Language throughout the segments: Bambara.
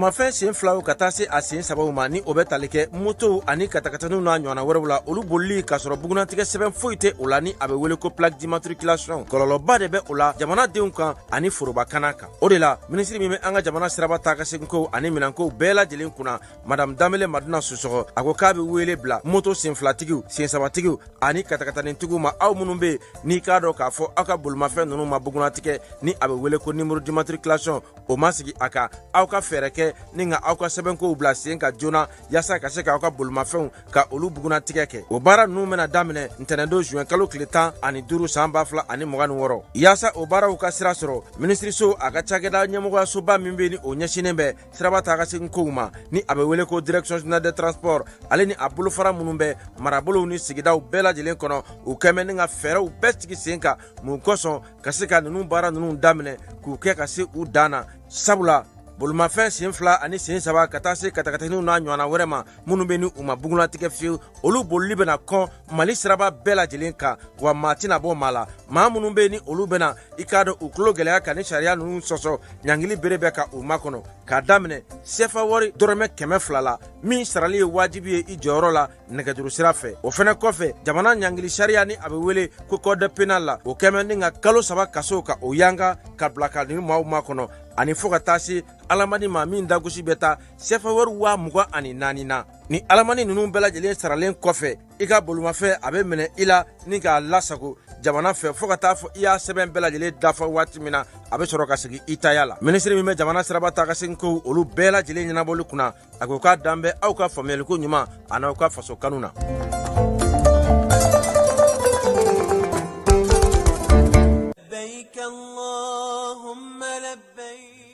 Bolimafɛn sen filaw ka taa se a sen sabaw ma, ni o bɛ tali kɛ motow ani katakataniw n'a ɲɔgɔnna wɛrɛw la, olu bolili k'a sɔrɔ bugunnatigɛ sɛbɛn foyi tɛ o la, ni a bɛ wele ko plaque d'immatriculation, kɔlɔlɔba de bɛ o la jamanadenw kan ani forobakana kan. O de la, minisiri min bɛ an ka jamana siraba taa ka seginkow ani minɛnkow bɛɛ lajɛlen kunna, Madame Danbele Madina Sisɔkɔ, a ko k'a bɛ wele bila moto senfilatigiw, sensabatigiw ani katakatanitigiw ma, aw minnu bɛ yen n'i k'a dɔn k'a fɔ aw ka bolimafɛn ninnu ma bugunnatigɛ, ni a bɛ wele ko numéro d'immatriculation, o ma sigi a kan, aw ka fɛɛrɛ kɛ ni ka aw ka sɛbɛnkow bila sen kan joona, yaasa ka se k'aw ka bolimafɛnw ka olu bugunnatigɛ kɛ. O baara ninnu bɛna daminɛ ntɛnɛndon zuwɛn kalo tile 15 san 2026. Yaasa o baaraw ka sira sɔrɔ, minisiriso a ka cakɛda ɲɛmɔgɔyasoba min bɛ ni o ɲɛsinnen bɛ siraba taa ka segin kow ma, ni a bɛ wele ko Direction générale des transports, ale ni a bolofara minnu bɛ marabolow ni sigidaw bɛɛ lajɛlen kɔnɔ, u kɛmɛ ni ka fɛɛrɛw bɛɛ sigi sen kan mun kosɔn ka se ka ninnu baara ninnu daminɛ k'u kɛ ka se u dan na. Sabula bolimafɛn sen fila ani sen saba ka taa se katakataniw n'a ɲɔgɔnna wɛrɛ ma minnu bɛ ni u ma bugunnatigɛ fiyewu, olu bolili bɛna kɔn Mali siraba bɛɛ lajɛlen kan, wa maa tɛna bɔ maa la. Maa minnu bɛ ni olu bɛna i k'a dɔn u tulo gɛlɛya ka ni sariya ninnu sɔsɔ, ɲangili bere bɛ ka u makɔnɔ k'a daminɛ sefa wari dɔrɔmɛ 200 la, min sarali ye wajibi ye i jɔyɔrɔ la nɛgɛjuru sira fɛ. O fɛnɛ kɔfɛ, jamana ɲangili sariya, ni a bɛ wele ko code pénal la, o kɛmɛ ni ka kalo 3 kaso ka o yanga ka bila ka nin maaw makɔnɔ, ani fo ka taa se alamani ma min dagosi bɛ taa sefa wari 24,000 na. Ni alamani ninnu bɛɛ lajɛlen saralen kɔfɛ, i ka bolimafɛn a bɛ minɛ i la ni k'a lasago jamana fɛ fo ka taa fɔ i y'a sɛbɛn bɛɛ lajɛlen dafa waati min na, a bɛ sɔrɔ ka segin i taya la. Minisiri min bɛ jamana siraba taa ka segin kow olu bɛɛ lajɛlen ɲɛnabɔli kunna, a ko k'a dan bɛ aw ka faamuyaliko ɲuman an'aw ka faso kanu na.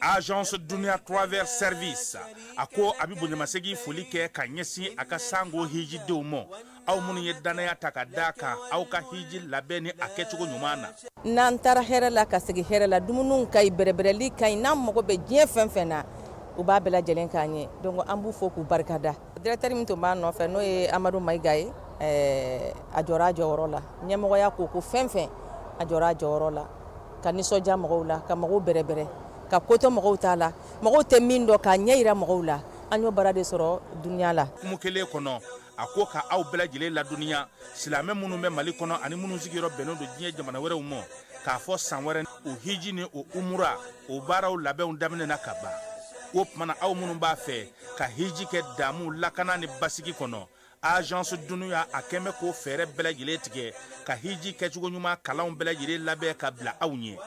Agence Dunia Travel Service a ko a bɛ bonyamasegin foli kɛ ka ɲɛsin a ka sango hijidenw ma, aw minnu ye dannaya ta ka da kan aw ka hiji labɛn ni a kɛcogo ɲuman na. N'an taara hɛrɛ la ka segin hɛrɛ la, dumuniw ka ɲi, bɛrɛbɛrɛli ka ɲi, n'an mago bɛ diɲɛ fɛn fɛn na, u b'a bɛɛ lajɛlen k'an ye. Donc an b'u fo k'u barikada. Directeur min tun b'a nɔfɛ, n'o ye Amadu Mayiga ye, a jɔra a jɔyɔrɔ la. Ɲɛmɔgɔya ko ko fɛn fɛn, a jɔra a jɔyɔrɔ la ka nisɔndiya mɔgɔw la, ka mɔgɔw bɛrɛbɛrɛ, ka kotɔ mɔgɔw t'a la, mɔgɔw tɛ min dɔn k'a ɲɛ yira mɔgɔw la. An y'o baara de sɔrɔ Dunia la. Hukumu kelen kɔnɔ, a ko ka aw bɛɛ lajɛlen ladɔnniya, silamɛ minnu bɛ Mali kɔnɔ ani minnu sigiyɔrɔ bɛnnen don diɲɛ jamana wɛrɛw ma, k'a fɔ san wɛrɛ o hiji ni o umura o baaraw labɛnw daminɛna ka ban. O tuma na, aw minnu b'a fɛ ka hiji kɛ damu, lakana ni basigi kɔnɔ, Agence Dunia a kɛn bɛ k'o fɛɛrɛ bɛɛ lajɛlen tigɛ ka hiji kɛcogo ɲuman kalanw bɛɛ lajɛlen labɛn ka bila aw ɲɛ,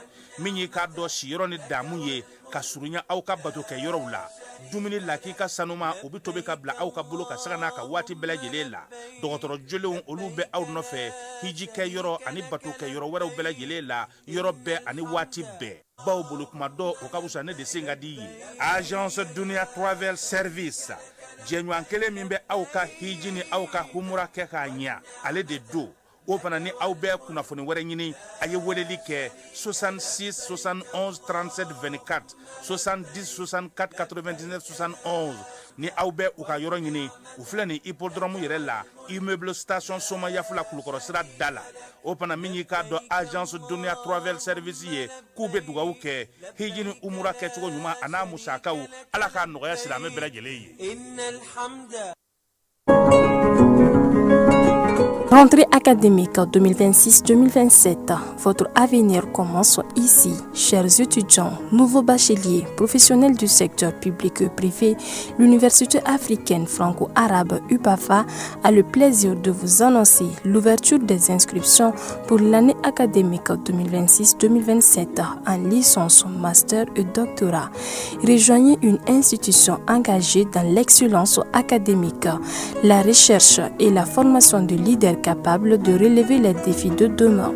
min y'i k'a dɔn siyɔrɔ ni damu ye ka surunya aw ka bato kɛ yɔrɔw la, dumuni lakika sanuma o bɛ tobi ka bila aw ka bolo ka sanga n'a ka waati bɛɛ lajɛlen la. Dɔgɔtɔrɔ jolenw olu bɛ aw nɔfɛ hiji kɛ yɔrɔ ani bato kɛ yɔrɔ wɛrɛw bɛɛ lajɛlen la, yɔrɔ bɛɛ ani waati bɛɛ. Baw bolo kuma dɔ o ka fisa ne de sen ka di ye. Agence Dunia Travel Service, jɛɲɔgɔn kelen min bɛ aw ka hiji ni aw ka humura kɛ k'a ɲɛ, ale de don. O fana ni aw bɛ kunnafoni wɛrɛ ɲini, a ye weleli kɛ 66 71 37 24, 70 64 99 71. Ni aw bɛ u ka yɔrɔ ɲini, u filɛ nin hippodrome yɛrɛ la, immeuble station Somayafula, Kulukɔrɔ sira da la. O fana min y'i k'a dɔn Agence Dunia Travel Service ye, k'u bɛ dugawu kɛ hiji ni umura kɛcogo ɲuman a n'a musakaw, Ala k'a nɔgɔya silamɛ bɛɛ lajɛlen ye. Rentrée académique 2026-2027, votre avenir commence ici. Chers étudiants, nouveaux bacheliers, professionnels du secteur public et privé, l'Université africaine franco-arabe UPAFA a le plaisir de vous annoncer l'ouverture des inscriptions pour l'année académique 2026-2027 en licence, master et doctorat. Rejoignez une institution engagée dans l'excellence académique, la recherche et la formation de leaders capables de relever les défis de demain.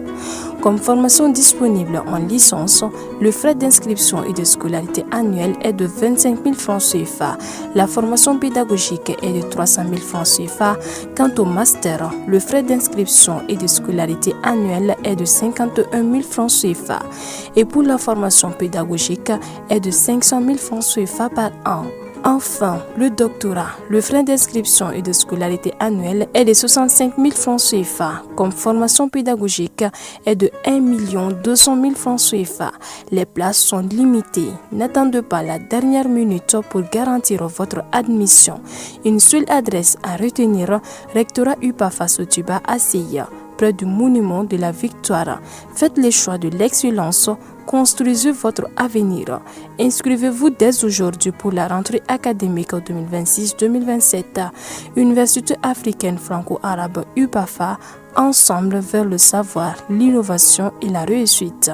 Comme formation disponible en licence, le frais d'inscription et de scolarité annuelle est de 25 000 francs CFA. La formation pédagogique est de 300 000 francs CFA. Quant au master, le frais d'inscription et de scolarité annuelle est de 51 000 francs CFA. Et pour la formation pédagogique est de 500 000 francs CFA par an. Enfin, le doctorat, le frais d'inscription et de scolarité annuelle est de 65 000 francs CFA. Comme formation pédagogique est de 1 200 000 francs CFA. Les places sont limitées. N'attendez pas la dernière minute pour garantir votre admission. Une seule adresse à retenir, Rectorat UPAFA Sotuba ACI, près du monument de la Victoire. Faites le choix de l'excellence. Construisez votre avenir. Inscrivez-vous dès aujourd'hui pour la rentrée académique 2026-2027. Université africaine franco-arabe UPAFA, ensemble vers le savoir, l'innovation et la réussite.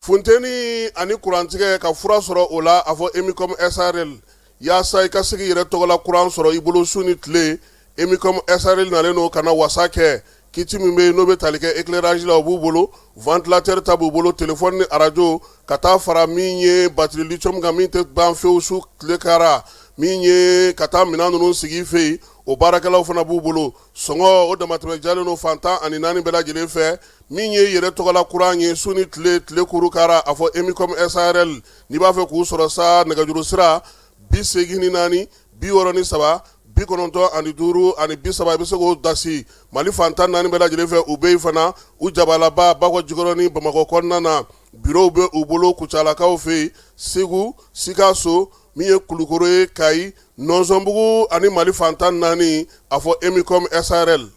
Funteni ani kurantigɛ ka fura sɔrɔ o la, a fɔ Emicom SARL. Yaasa i ka se k'i yɛrɛ tɔgɔla kuran sɔrɔ i bolo su ni tile, Emicom SARL nalen don ka na wasa kɛ. Kit min bɛ yen n'o bɛ tali kɛ éclairage la, o b'u bolo, ventilateur ta b'u bolo, téléphone ni arajo, ka taa fara min ye batterie lithium kan, min tɛ ban fewu su tile kara, min ye ka taa minɛn ninnu sigi i fɛ yen, o baarakɛlaw fana b'u bolo. Sɔngɔ o damatɛmɛ jalen don fan 14 bɛɛ lajɛlen fɛ. Min ye yɛrɛ tɔgɔla kuran ye su ni tile, tile kuru kara, a fɔ Emicom SARL. N'i b'a fɛ k'u sɔrɔ sa, nɛgɛjuru sira 84 63 95 30, i bɛ se k'o dasi Mali fan 14 bɛɛ lajɛlen fɛ. U bɛ yen fana, u jabalaba Bakɔ Jikɔrɔni Bamakɔ kɔnɔna na, bureau bɛ u bolo Kucalakaw fɛ yen, Segu, Sikaso, min ye Kulukoro ye, Kayi, Nɔnsɔnbugu ani Mali fan 14, a fɔ Emicom SARL.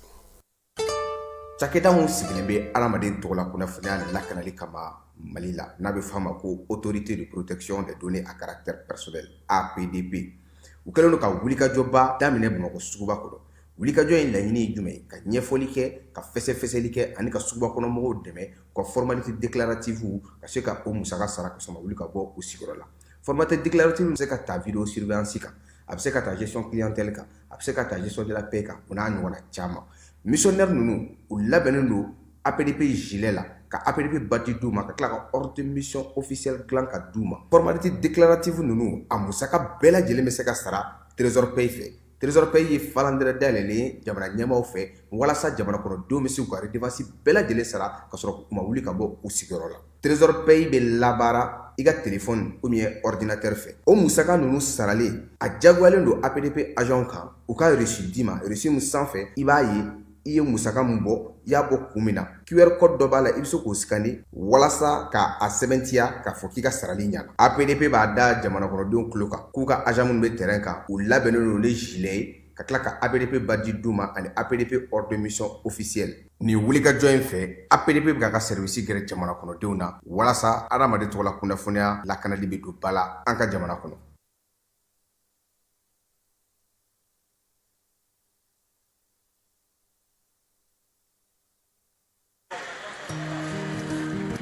Cakɛda min sigilen bɛ adamaden tɔgɔla kunnafoniya lakanali kama Mali la, n'a bɛ f'a ma ko Autorité de protection des données à caractère personnel, APDP, u kɛlen don ka wulikajɔba daminɛ Bamakɔ suguba kɔnɔ. Wulikajɔ in laɲini ye jumɛn ye? Ka ɲɛfɔli kɛ, ka fɛsɛfɛsɛli kɛ ani ka suguba kɔnɔ mɔgɔw dɛmɛ u ka formalité déclarative ka se ka o musaka sara ka sɔrɔ ma wuli ka bɔ u sigiyɔrɔ la. Formalité déclarative bɛ se ka ta vidéo surveillance kan, a bɛ se ka ta gestion clientèle kan, a bɛ se ka ta gestion de la paie kan, o n'a ɲɔgɔnna caman. Missionnaire ninnu, u labɛnnen don APDP gilet la, ka APDP badge d'u ma, ka tila ka ordre de mission officielle dilan ka d'u ma. Formalité déclarative ninnu, a musaka bɛɛ lajɛlen bɛ se ka sara Trésor Paye fɛ. Trésor Paye ye falandɛrɛ dayɛlɛlen ye jamana ɲɛmaaw fɛ walasa jamana kɔnɔdenw bɛ se k'u ka redevance bɛɛ lajɛlen sara ka sɔrɔ u ma wuli ka bɔ u sigiyɔrɔ la. Trésor Paye bɛ labaara i ka téléphone ou bien ordinateur fɛ. O musaka ninnu saralen, a diyagoyalen don APDP agent kan u ka reçu d'i ma, reçu min sanfɛ i b'a ye i ye musaka min bɔ, i y'a bɔ kun min na. QR code dɔ b'a la, i bɛ se k'o scanner walasa ka a sɛbɛntiya k'a fɔ k'i ka sarali ɲana. APDP b'a da jamana kɔnɔdenw tulo kan k'u ka agent minnu bɛ terrain kan, u labɛnnen don ni gilet ye, ka tila ka APDP badge d'u ma ani APDP ordre de mission officielle. Nin wulikajɔ in fɛ, APDP bɛ k'a ka service gɛrɛ jamana kɔnɔdenw na walasa adamaden tɔgɔla kunnafoniya lakanali bɛ don ba la an ka jamana kɔnɔ.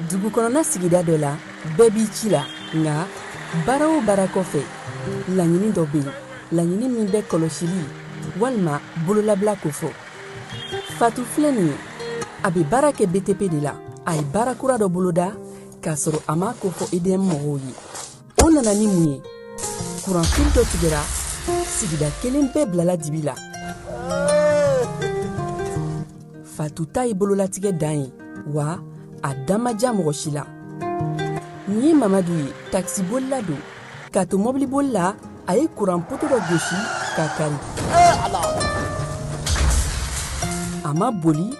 Dugu kɔnɔna sigida dɔ la, bɛɛ b'i ci la, nka baara o baara kɔfɛ, laɲini dɔ bɛ yen, laɲini min bɛ kɔlɔsili walima bololabila kofɔ. Fatu filɛ nin ye, a bɛ baara kɛ BTP de la. A ye baara kura dɔ boloda k'a sɔrɔ a m'a kofɔ EDM mɔgɔw ye. O nana ni mun ye? Kuranfili dɔ tigɛra, sigida kelen bɛɛ bilala dibi la. Fatu ta ye bololatigɛ dan ye wa a da ma diya mɔgɔ si la. Nin ye Mamadu ye, takisibolila don. K'a to mɔbiliboli la, a ye kuran poto dɔ gosi k'a kari. A ma boli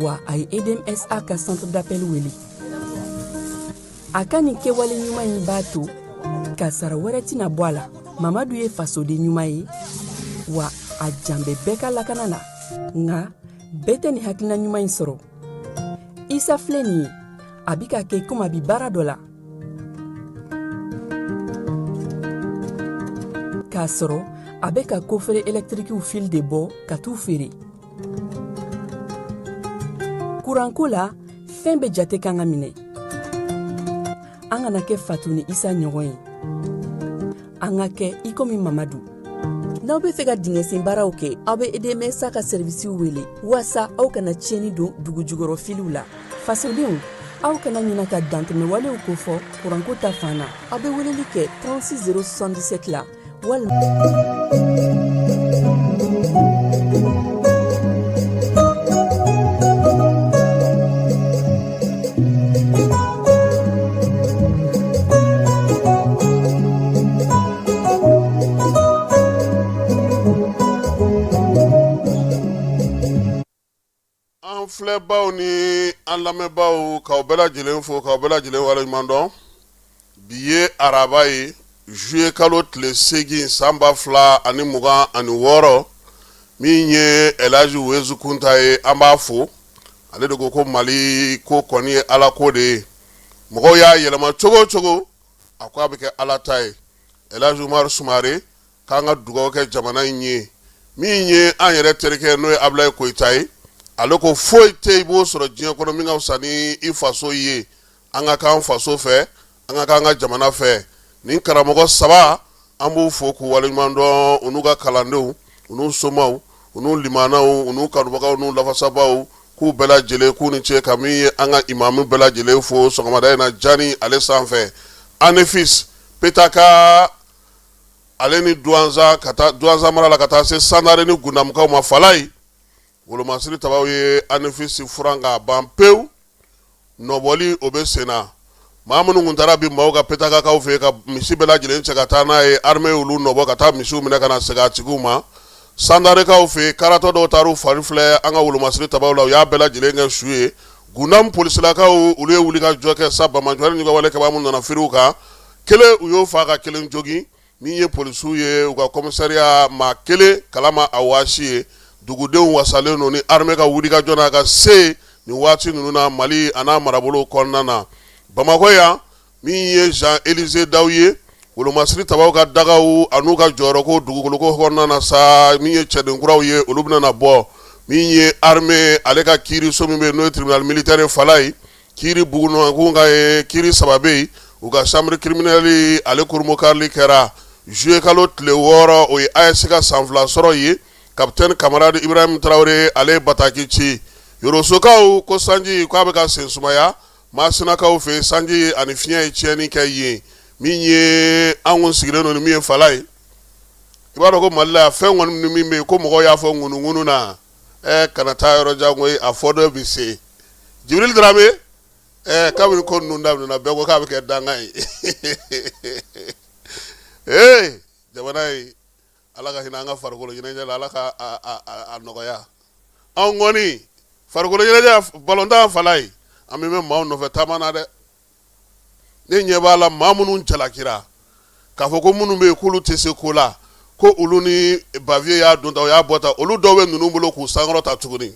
wa a ye EDMSA ka centre d'appel wele. A ka nin kɛwale ɲuman in b'a to kasara wɛrɛ tɛna bɔ a la. Mamadu ye fasoden ɲuman ye wa a jan bɛ bɛɛ ka lakana la, nka bɛɛ tɛ nin hakilina ɲuman in sɔrɔ. Isa filɛ nin ye, a bi ka kɛ komi a bi baara dɔ la k'a sɔrɔ a bɛ ka coffret ɛlɛtirikiw fil de bɔ ka t'u feere. Kuranko la, fɛn bɛɛ jate kan ka minɛ. An kana kɛ Fatu ni Isa ɲɔgɔn ye, an ka kɛ i komi Mamadu. N'aw bɛ fɛ ka dingɛsen baaraw kɛ, aw bɛ EDMSA ka sɛrivisiw wele waasa aw kana tiɲɛni don dugu jukɔrɔ filiw la. Fasodenw, aw kana ɲina ka dantɛmɛwalew kofɔ kuranko ta fan na. Aw bɛ weleli kɛ 36 077 la walima An filɛbaw ni an lamɛnbaaw, k'aw bɛɛ lajɛlen fo, k'aw bɛɛ lajɛlen waleɲuman dɔn. Bi ye araba ye, juillet kalo tile 8 san 2026. Min ye Elhaji Wezu Kunta ye, an b'a fo. Ale de ko ko Mali ko kɔni ye Ala ko de ye. Mɔgɔw y'a yɛlɛma cogo o cogo, a ko a bɛ kɛ Ala ta ye. Elhaji Umaru Sumare, k'an ka dugawu kɛ jamana in ye. Min ye an yɛrɛ terikɛ, n'o ye Abulayi Koyita ye, ale ko foyi tɛ i b'o sɔrɔ diɲɛ kɔnɔ min ka fisa ni i faso ye. An ka k'an faso fɛ, an ka k'an ka jamana fɛ. Nin karamɔgɔ saba, an b'u fo k'u waleɲuman dɔn, u n'u ka kalandenw, u n'u somaw, u n'u limanaw, u n'u kanubagaw, n'u lafasabaaw, k'u bɛɛ lajɛlen k'u ni ce. Ka min ye an ka imamu bɛɛ lajɛlen fo sɔgɔmada in na jani ale sanfɛ, Anefis Petaka, ale ni Duwanza, ka taa Duwanza mara la, ka taa se Sandare ni Gundamukaw ma. Falayi, wolomasiri tabaw ye Anefisi furan k'a ban pewu. Nɔbɔli o bɛ sen na. Maa minnu tun taara bi maaw ka Petakakaw fɛ ka misi bɛɛ lajɛlen cɛ ka taa n'a ye, armée y'olu nɔbɔ ka taa misiw minɛ ka na segin a tigiw ma. Sandarekaw fɛ, karatɔ dɔw taara u fari filɛ an ka wolomasiri tabaw la, u y'a bɛɛ lajɛlen kɛ su ye. Gundamu polisilakaw, olu ye wuli ka jɔ kɛ sa. Banbaanciwale ni wale kɛbaa minnu nana firiw kan, kelen u y'o faa ka kelen jogin. Min ye polisiw ye, u ka commissariat maa kelen kalama a waasi ye. Dugudenw wasalen don ni armée ka wulikajɔ n'a ka se nin waati ninnu na Mali a n'a marabolo kɔnɔna na. Bamakɔ yan, min ye Jean Élisée Daw ye, wolomasiri tabaw ka dagaw an'u ka jɔyɔrɔko dugukoloko kɔnɔna na sa, min ye cɛden kuraw ye, olu bɛna na bɔ. Min ye armée ale ka kiiriso min bɛ yen, n'o ye tribunal militaire Falayi, kiiri bugunɔgɔn ka ye kiiri saba bɛ yen. U ka chambre criminelle ale kurunbonkarili kɛra juillet kalo tile 6, o ye AES ka san 2 sɔrɔ ye. Capitaine camarade Ibrahim Traoré, ale ye bataki ci. Yorosokaw ko sanji k'a bɛ ka sen sumaya. Masinakaw fɛ, sanji ani fiɲɛ ye tiɲɛni kɛ yen. Min ye an kun sigilen don ni min ye, Falayi, i b'a dɔn ko Mali la fɛn kɔni min bɛ yen ko mɔgɔw y'a fɔ ŋunuŋunu na, ɛ kana taa yɔrɔ jan koyi, a fɔ dɔ bɛ se. Jibril Darame, ɛ kabini ko ninnu daminɛna, bɛɛ ko k'a bɛ kɛ dankan ye. Ee, jamana ye, Ala ka hinɛ an ka farikolo ɲɛnajɛ la, Ala ka a nɔgɔya. Anw kɔni farikolo ɲɛnajɛ, balontan, Falayi, an bɛ mɛn maaw nɔfɛ taama na dɛ. Ne ɲɛ b'a la, maa minnu jalakira k'a fɔ ko minnu bɛ yen k'olu tɛ se ko la, ko olu ni Bavieux y'a don ta, o y'a bɔ ta, olu dɔw bɛ ninnu bolo k'u sankɔrɔta tuguni.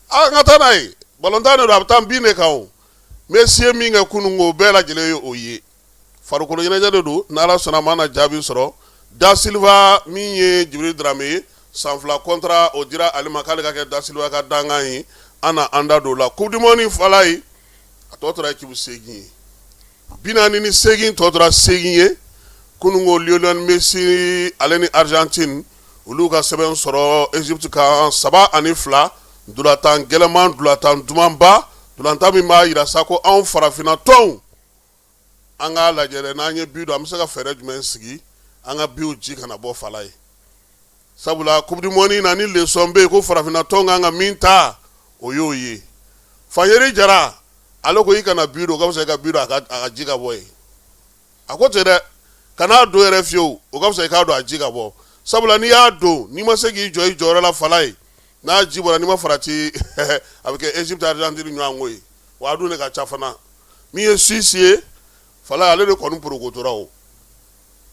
An ka taa n'a ye, balontan de don, a bɛ taa bin de kan. O Messi ye min kɛ kunun ko, bɛɛ lajɛlen ye o ye. Farikolo ɲɛnajɛ de don. N'Ala sɔnna, a mana jaabi sɔrɔ. Da Silva, min ye Jibril Darame ye, san 2 contrat o dira ale ma k'ale ka kɛ Da Silva ka dankan ye. An na an da don o la. Coupe du monde, Falayi, a tɔ tora équipe 8 ye, 48 tɔ tora 8 ye. Kunun ko Lionel Messi, ale ni Argentine, olu ka sɛbɛn sɔrɔ Egypte kan 3-2. Ntolatan gɛlɛman, ntolatan dumanba, ntolatan min b'a jira sa ko anw farafinna tɔnw, an k'a lajɛ dɛ, n'an ye but don, an bɛ se ka fɛɛrɛ jumɛn sigi an ka butw ji kana bɔ, Falayi? Sabula coupe du monde na, ni leçon bɛ yen ko farafinna tɔn kan ka min ta, o y'o ye. Fanyeri Jara, ale ko i kana but don, o ka fisa i ka but don a ka ji ka bɔ yen. A ko ten dɛ, kan'a don yɛrɛ fiyewu, o ka fisa i k'a don a ji ka bɔ. Sabula n'i y'a don, n'i ma se k'i jɔ i jɔyɔrɔ la, Falayi, n'a ji bɔra, n'i ma farati, a bɛ kɛ Egypte Argentine ɲɔgɔn ko ye. Wa a dun de ka ca fana. Min ye Suisse ye, Falayi, ale de kɔni porokotora. O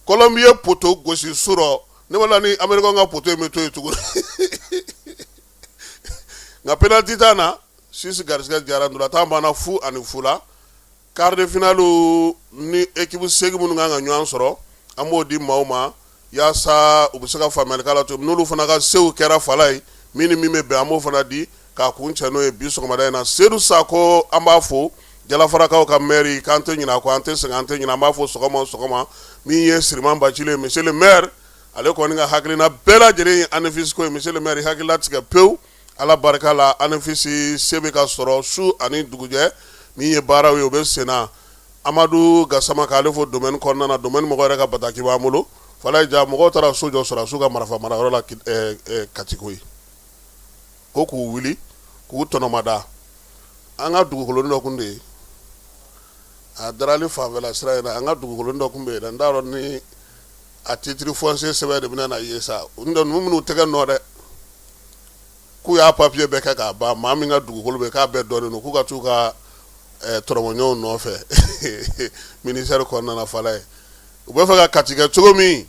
Colombie ye poteau gosi su rɔ. Ne ma la ni Américain ka poteau in bɛ to yen tuguni, nka penalty t'a na. Suisse garisɛgɛ diyara. Ntolantan banna 0-0 la. Quart de finale ni équipe 8 minnu kan ka ɲɔgɔn sɔrɔ, an b'o di maaw ma yaasa u bɛ se ka faamuyali k'a la cogo min. N'olu fana ka sew kɛra, Falayi, min ni min bɛ bɛn, an b'o fana di k'a kuncɛ n'o ye bi sɔgɔmada in na. Sedu Sako, an b'a fo, Jalafarakaw ka maire, k'an tɛ ɲinɛ a kɔ, an tɛ sɛgɛn, an tɛ ɲinɛ, an b'a fo sɔgɔma o sɔgɔma. Min ye Siriman Bacili ye, monsieur le maire, ale kɔni ka hakilina bɛɛ lajɛlen ye Anefis ko ye. Monsieur le maire, hakilila tigɛ pewu. Ala barika la, Anefis se bɛ ka sɔrɔ su ani dugujɛ. Min ye baaraw ye, o bɛ sen na. Amadu Gasama, k'ale fo domaine kɔnɔna na. Domaine mɔgɔ yɛrɛ ka bataki b'an bolo. Falayi ja, mɔgɔw taara so jɔ sɔrɔdasiw ka marifa marayɔrɔ la Kati koyi, ko k'u wuli k'u tɔnɔmada. An ka dugukolonin dɔ tun de ye a darali fanfɛla sira in na, an ka dugukolonin dɔ tun bɛ yen dɛ. N t'a dɔn ni a titre foncier sɛbɛn de bɛna na ye sa. N tɛ ninnu minnu tɛgɛ nɔ dɛ. K'u y'a papiye bɛɛ kɛ k'a ban, maa min ka dugukolo bɛ k'a bɛɛ dɔnnen don, k'u ka t'u ka tɔrɔmɔɲɔgɔnw nɔfɛ ministère kɔnɔna na. Falaye, u bɛ fɛ ka Kati kɛ cogo min,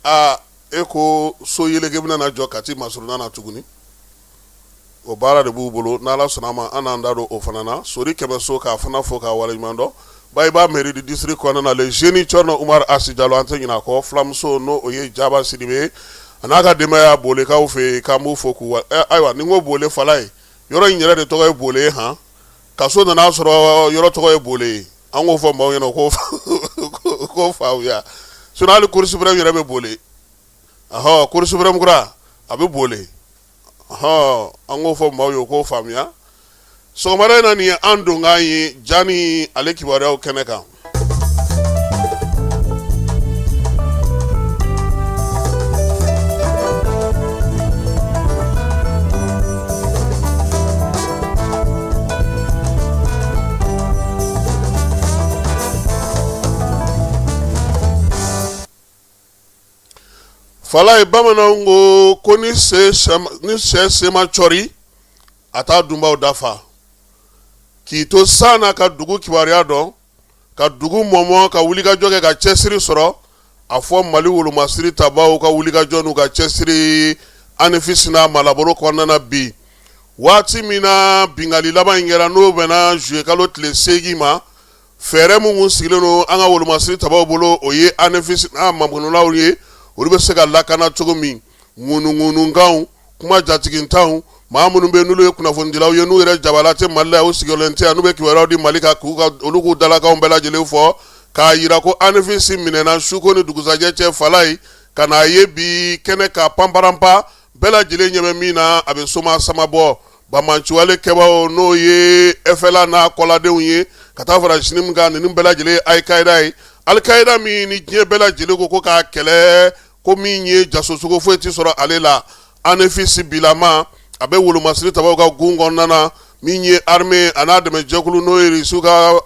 aa, e ko so yeleke bɛna na jɔ Kati masurunna na tuguni. O baara de b'u bolo. N'Ala sɔnna a ma, an n'an da don o fana na. Sori Kɛmɛso, k'a fana fo k'a waleɲuman dɔn. Bayiba mairie du district kɔnɔna na, le jeune Cɔrɔnɔ Umaru Asi Jalo, an tɛ ɲinɛ a kɔ. Fulamuso, n'o o ye Jaba Sidibe a n'a ka denbaya, Bolekaw fɛ yen, k'an b'u fo k'u wa. Ayiwa, ni n ko Bole, Falaye, yɔrɔ in yɛrɛ de tɔgɔ ye Bole ye. Han, kaso nana sɔrɔ yɔrɔ tɔgɔ ye Bole ye. An k'o fɔ maaw ɲɛna k'o faamuya. Sinon hali Cour suprême yɛrɛ bɛ Bole. Ɔhɔ, Cour suprême kura, a bɛ Bole. Ɔhɔ, an k'o fɔ maaw ye, k'o faamuya. Sɔgɔmada in na, nin ye an donkan ye Jani ale kibaruyaw kɛnɛ kan. Falaye, bamananw ko ko ni sɛ sen ma cɔri, a t'a dunbaw dafa. K'i to san na ka dugu kibaruya dɔn, ka dugu mɔmɔ, ka wulikajɔ kɛ, ka cɛsiri sɔrɔ, a fɔ Mali wolomasiri tabaw ka wulikajɔ n'u ka cɛsiri Anefisi n'a marabolo kɔnɔna na bi, waati min na binkanni laban in kɛra, n'o bɛnna juillet kalo tile 8 ma, fɛɛrɛ min kun sigilen don an ka wolomasiri tabaw bolo, o ye Anefisi n'a makunlaw ye, olu bɛ se ka lakana cogo min. Ŋunuŋunukanw, kuma jatigintanw, maa minnu bɛ n'olu ye kunnafonidilaw ye, n'u yɛrɛ jabala tɛ Mali la, u sigiyɔrɔlen tɛ yan, n'u bɛ kibaruyaw di Mali kan, k'u ka olu k'u dalakanw bɛɛ lajɛlen fɔ k'a jira ko Anefisi minɛna suko ni dugusajɛ cɛ. Falaye, ka n'a ye bi kɛnɛ kan panparanpa, bɛɛ lajɛlen ɲɛ bɛ min na, a bɛ soma sama bɔ. Banbaanciwale kɛbaaw, n'o ye FLA n'a kɔladenw ye, ka taa fara JNIM kan, ninnu bɛɛ lajɛlen ye Alikayida ye. Alikayida min ni diɲɛ bɛɛ lajɛlen ko k'a kɛlɛ, ko min ye jasosogo foyi tɛ sɔrɔ ale la. Anefisi bilama, a bɛ wolomasiri tabaw ka gun kɔnɔna na. Min ye armée a n'a dɛmɛjɛkulu, n'o ye Irisiw ka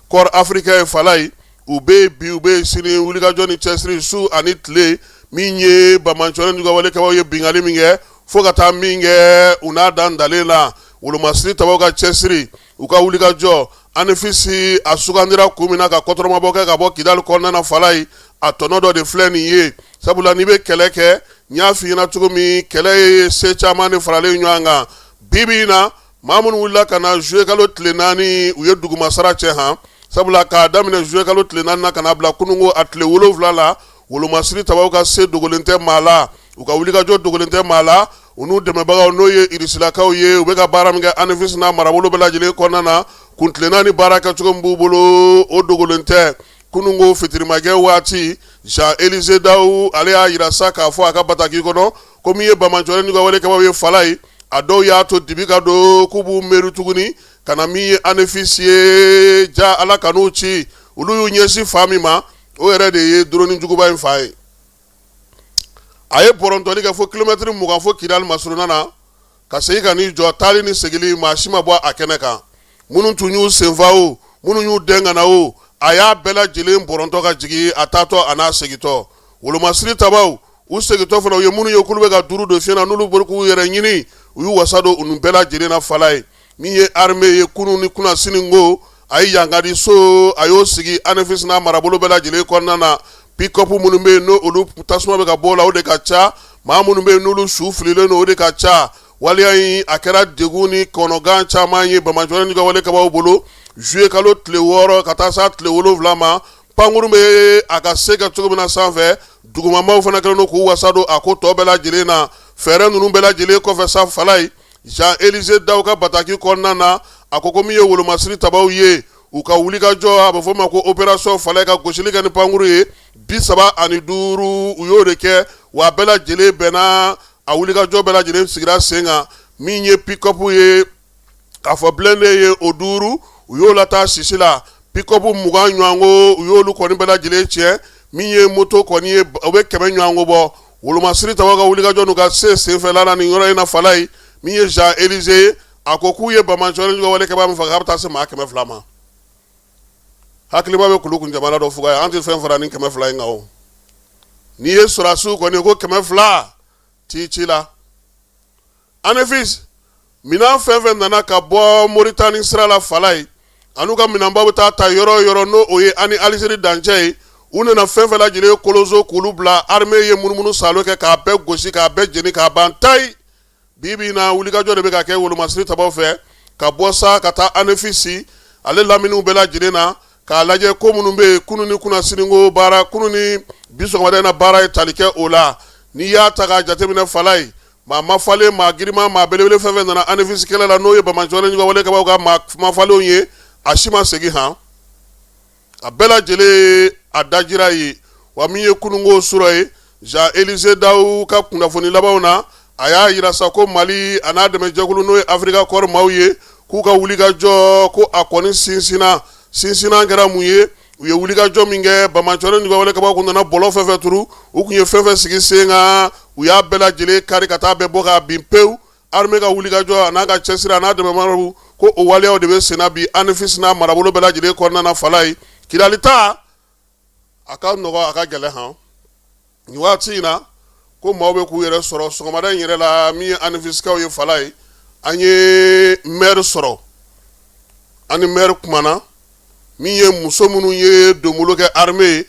corps africain ye, Falaye, u bɛ bi, u bɛ sini, wulikajɔ ni cɛsiri su ani tile. Min ye banbaanciwale ni wale kɛbaaw ye binkanni min kɛ, fo ka taa min kɛ u n'a dan dalen la, wolomasiri tabaw ka cɛsiri, u ka wulikajɔ, Anefisi a sugandira kun min na ka kɔtɔrɔmabɔ kɛ ka bɔ Kidali kɔnɔna na, Falaye, a tɔnɔ dɔ de filɛ nin ye. Sabula n'i bɛ kɛlɛ kɛ, n y'a f'i ɲɛna cogo min, kɛlɛ ye se caman de faralen ɲɔgɔn kan. Bi bi in na, maa minnu wulila ka na juillet kalo tile 4, u ye dugumasara cɛ. Han, sabula k'a daminɛ juillet kalo tile 4 na ka n'a bila kununko a tile 7 la, wolomasiri tabaw ka se dogolen tɛ maa la, u ka wulikajɔ dogolen tɛ maa la. U n'u dɛmɛbagaw, n'o ye irisilakaw ye, u bɛ ka baara min kɛ Anefisi n'a marabolo bɛɛ lajɛlen kɔnɔna na, kuntilenna ni baara kɛcogo min b'u bolo, o dogolen tɛ. Kununko fitirimajɛ waati, Jean Élisée Dao ale y'a jira sa k'a fɔ a ka bataki kɔnɔ ko min ye banbaanciwale n'u ka wale kɛbaaw ye, Falaye, a dɔw y'a to dibi ka don k'u b'u miiri tuguni ka na min ye Anefisi ye. Ja Ala kan'u ci, olu y'u ɲɛsin fan min ma, o yɛrɛ de ye drone juguba in fa ye. A ye bɔrɔntɔli kɛ fo kilomɛtiri 20 fo Kidali masurunna na, ka segin ka n'i jɔ. Taali ni seginli, maa si ma bɔ a kɛnɛ kan. Minnu tun y'u senfa o, minnu y'u dɛn ka na o, a y'a bɛɛ lajɛlen bɔrɔntɔ ka jigin, a taatɔ a n'a segintɔ. Wolomasiri tabaw, u segintɔ fana, u ye minnu ye k'olu bɛ ka duuru don fiɲɛ na, n'olu bolo k'u yɛrɛ ɲini, u y'u wasa don u bɛɛ lajɛlen na. Falaye, min ye armée ye, kunun ni kunasini ko a ye yankadi so, a y'o sigi Anefisi n'a marabolo bɛɛ lajɛlen kɔnɔna na. Pick-up minnu bɛ yen, n'olu tasuma bɛ ka bɔ o la, o de ka ca. Maa minnu bɛ yen, n'olu su fililen don, o de ka ca. Waleya in, a kɛra degun ni kɔnɔgan caman ye banbaanciwale n'u ka wale kɛbaaw bolo. Juillet kalo tile 6 ka taa s'a tile 7 ma, pankurun bɛ a ka se kɛ cogo min na sanfɛ, dugumamaw fana kɛlen don k'u wasa don a ko tɔ bɛɛ lajɛlen na. Fɛɛrɛ ninnu bɛɛ lajɛlen kɔfɛ sa, Falaye, Jean Élisée Dao ka bataki kɔnɔna na, a ko ko min ye wolomasiri tabaw ye, u ka wulikajɔ, a bɛ fɔ o ma ko opération, Falaye, ka gosili kɛ ni pankuru ye 35, u y'o de kɛ, wa a bɛɛ lajɛlen bɛnna, a wulikajɔ bɛɛ lajɛlen sigira sen kan. Min ye pick-up ye, k'a fɔ blindé ye, o 5, u y'o lataa sisi la. Pick-up 20 ɲɔgɔnko, u y'olu kɔni bɛɛ lajɛlen tiɲɛ. Min ye moto kɔni ye, o bɛ 100 ɲɔgɔnko bɔ. Wolomasiri tabaw ka wulikajɔ n'u ka se senfɛla la nin yɔrɔ in na, Falaye, min ye Jean Élisée ye, a ko k'u ye banbaanciwale n'u ka wale kɛbaa min faga, k'a bɛ taa se maa 200 ma. Hakiliba bɛ kulu kun jamana dɔ fuga ye, an tɛ fɛn fara ni 200 in kan. O n'i ye sɔrɔdasiw kɔni ko 200 t'i ci la. Anefis minɛn fɛn fɛn nana ka bɔ Moritani sira la Falaye an'u ka minɛnbaw bɛ taa ta yɔrɔ o yɔrɔ n'o o ye ani Alizeri dancɛ ye u nana fɛn fɛn lajɛlen koloso k'olu bila armée ye munumunu saalo kɛ k'a bɛɛ gosi k'a bɛɛ jeni k'a ban tayi bi bi in na wulikajɔ de bɛ ka kɛ wolomasiri tabaw fɛ ka bɔ sa ka taa Anefisi ale laminiw bɛɛ lajɛlen na k'a lajɛ ko minnu bɛ yen kunun ni kunnasiniko baara kunun ni bi sɔgɔmada in na baara ye tali kɛ o la n'i y'a ta k'a jateminɛ Falaye maa mafalen maa girinman maa belebele fɛn fɛn nana Anefisi kɛlɛ la n'o ye banbaanciwale wale kɛbaaw ka maa mafalenw ye a si ma segin han a bɛɛ lajɛlen a dajira ye wa min ye kununko sɔrɔ ye Jean Élisée Dawu ka kunnafoni labanw na a y'a jira sa ko Mali a n'a dɛmɛjɛkulu n'o ye Africa Corps maaw ye k'u ka wulikajɔ ko a kɔni sinsinna sinsinna kɛra mun ye u ye wulikajɔ min kɛ banbaanciwale wale kɛbaaw kun nana bɔlɔ fɛn fɛn turu u tun ye fɛn fɛn sigi sen kan u y'a bɛɛ lajɛlen kari ka taa bɛɛ bɔ k'a bin pewu armée ka wulikajɔ a n'a ka cɛsiri a n'a dɛmɛbaaw ko o waleyaw de bɛ senna bi Anefis n'a marabolo bɛɛ lajɛlen kɔnɔna na Falaye Kidali ta a ka nɔgɔ a ka gɛlɛn han nin waati in na ko maaw bɛ k'u yɛrɛ sɔrɔ sɔgɔmada in yɛrɛ la min ye Anefisikaw ye Falaye an ye maire sɔrɔ an ni maire kumana min ye muso minnu ye donbolo kɛ armée ye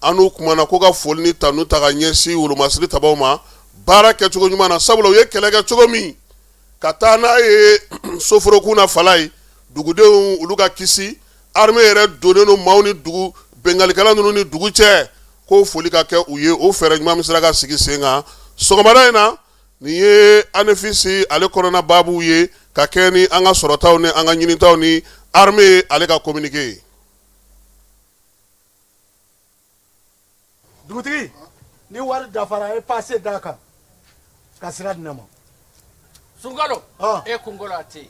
an n'u kumana ko ka foli ni tanu ta ka ɲɛsin wolomasiri tabaw ma baara kɛcogo ɲuman na sabula u ye kɛlɛ kɛ cogo min ka taa n'a ye soforokun na Falaye dugudenw olu ka kisi armée yɛrɛ donnen don maaw ni dugu binkannikɛla ninnu ni dugu cɛ ko foli ka kɛ u ye o fɛɛrɛ ɲuman min sera ka sigi sen kan sɔgɔmada in na nin ye Anefisi ale kɔnɔna baabuw ye ka kɛ ni an ka sɔrɔtaw ni an ka ɲinitaw ni armée ale ka communiqué ye. Dugutigi ni wari dafara e pase d'a kan ka sira di ne ma. Sunkalo e kunkolo a tɛ yen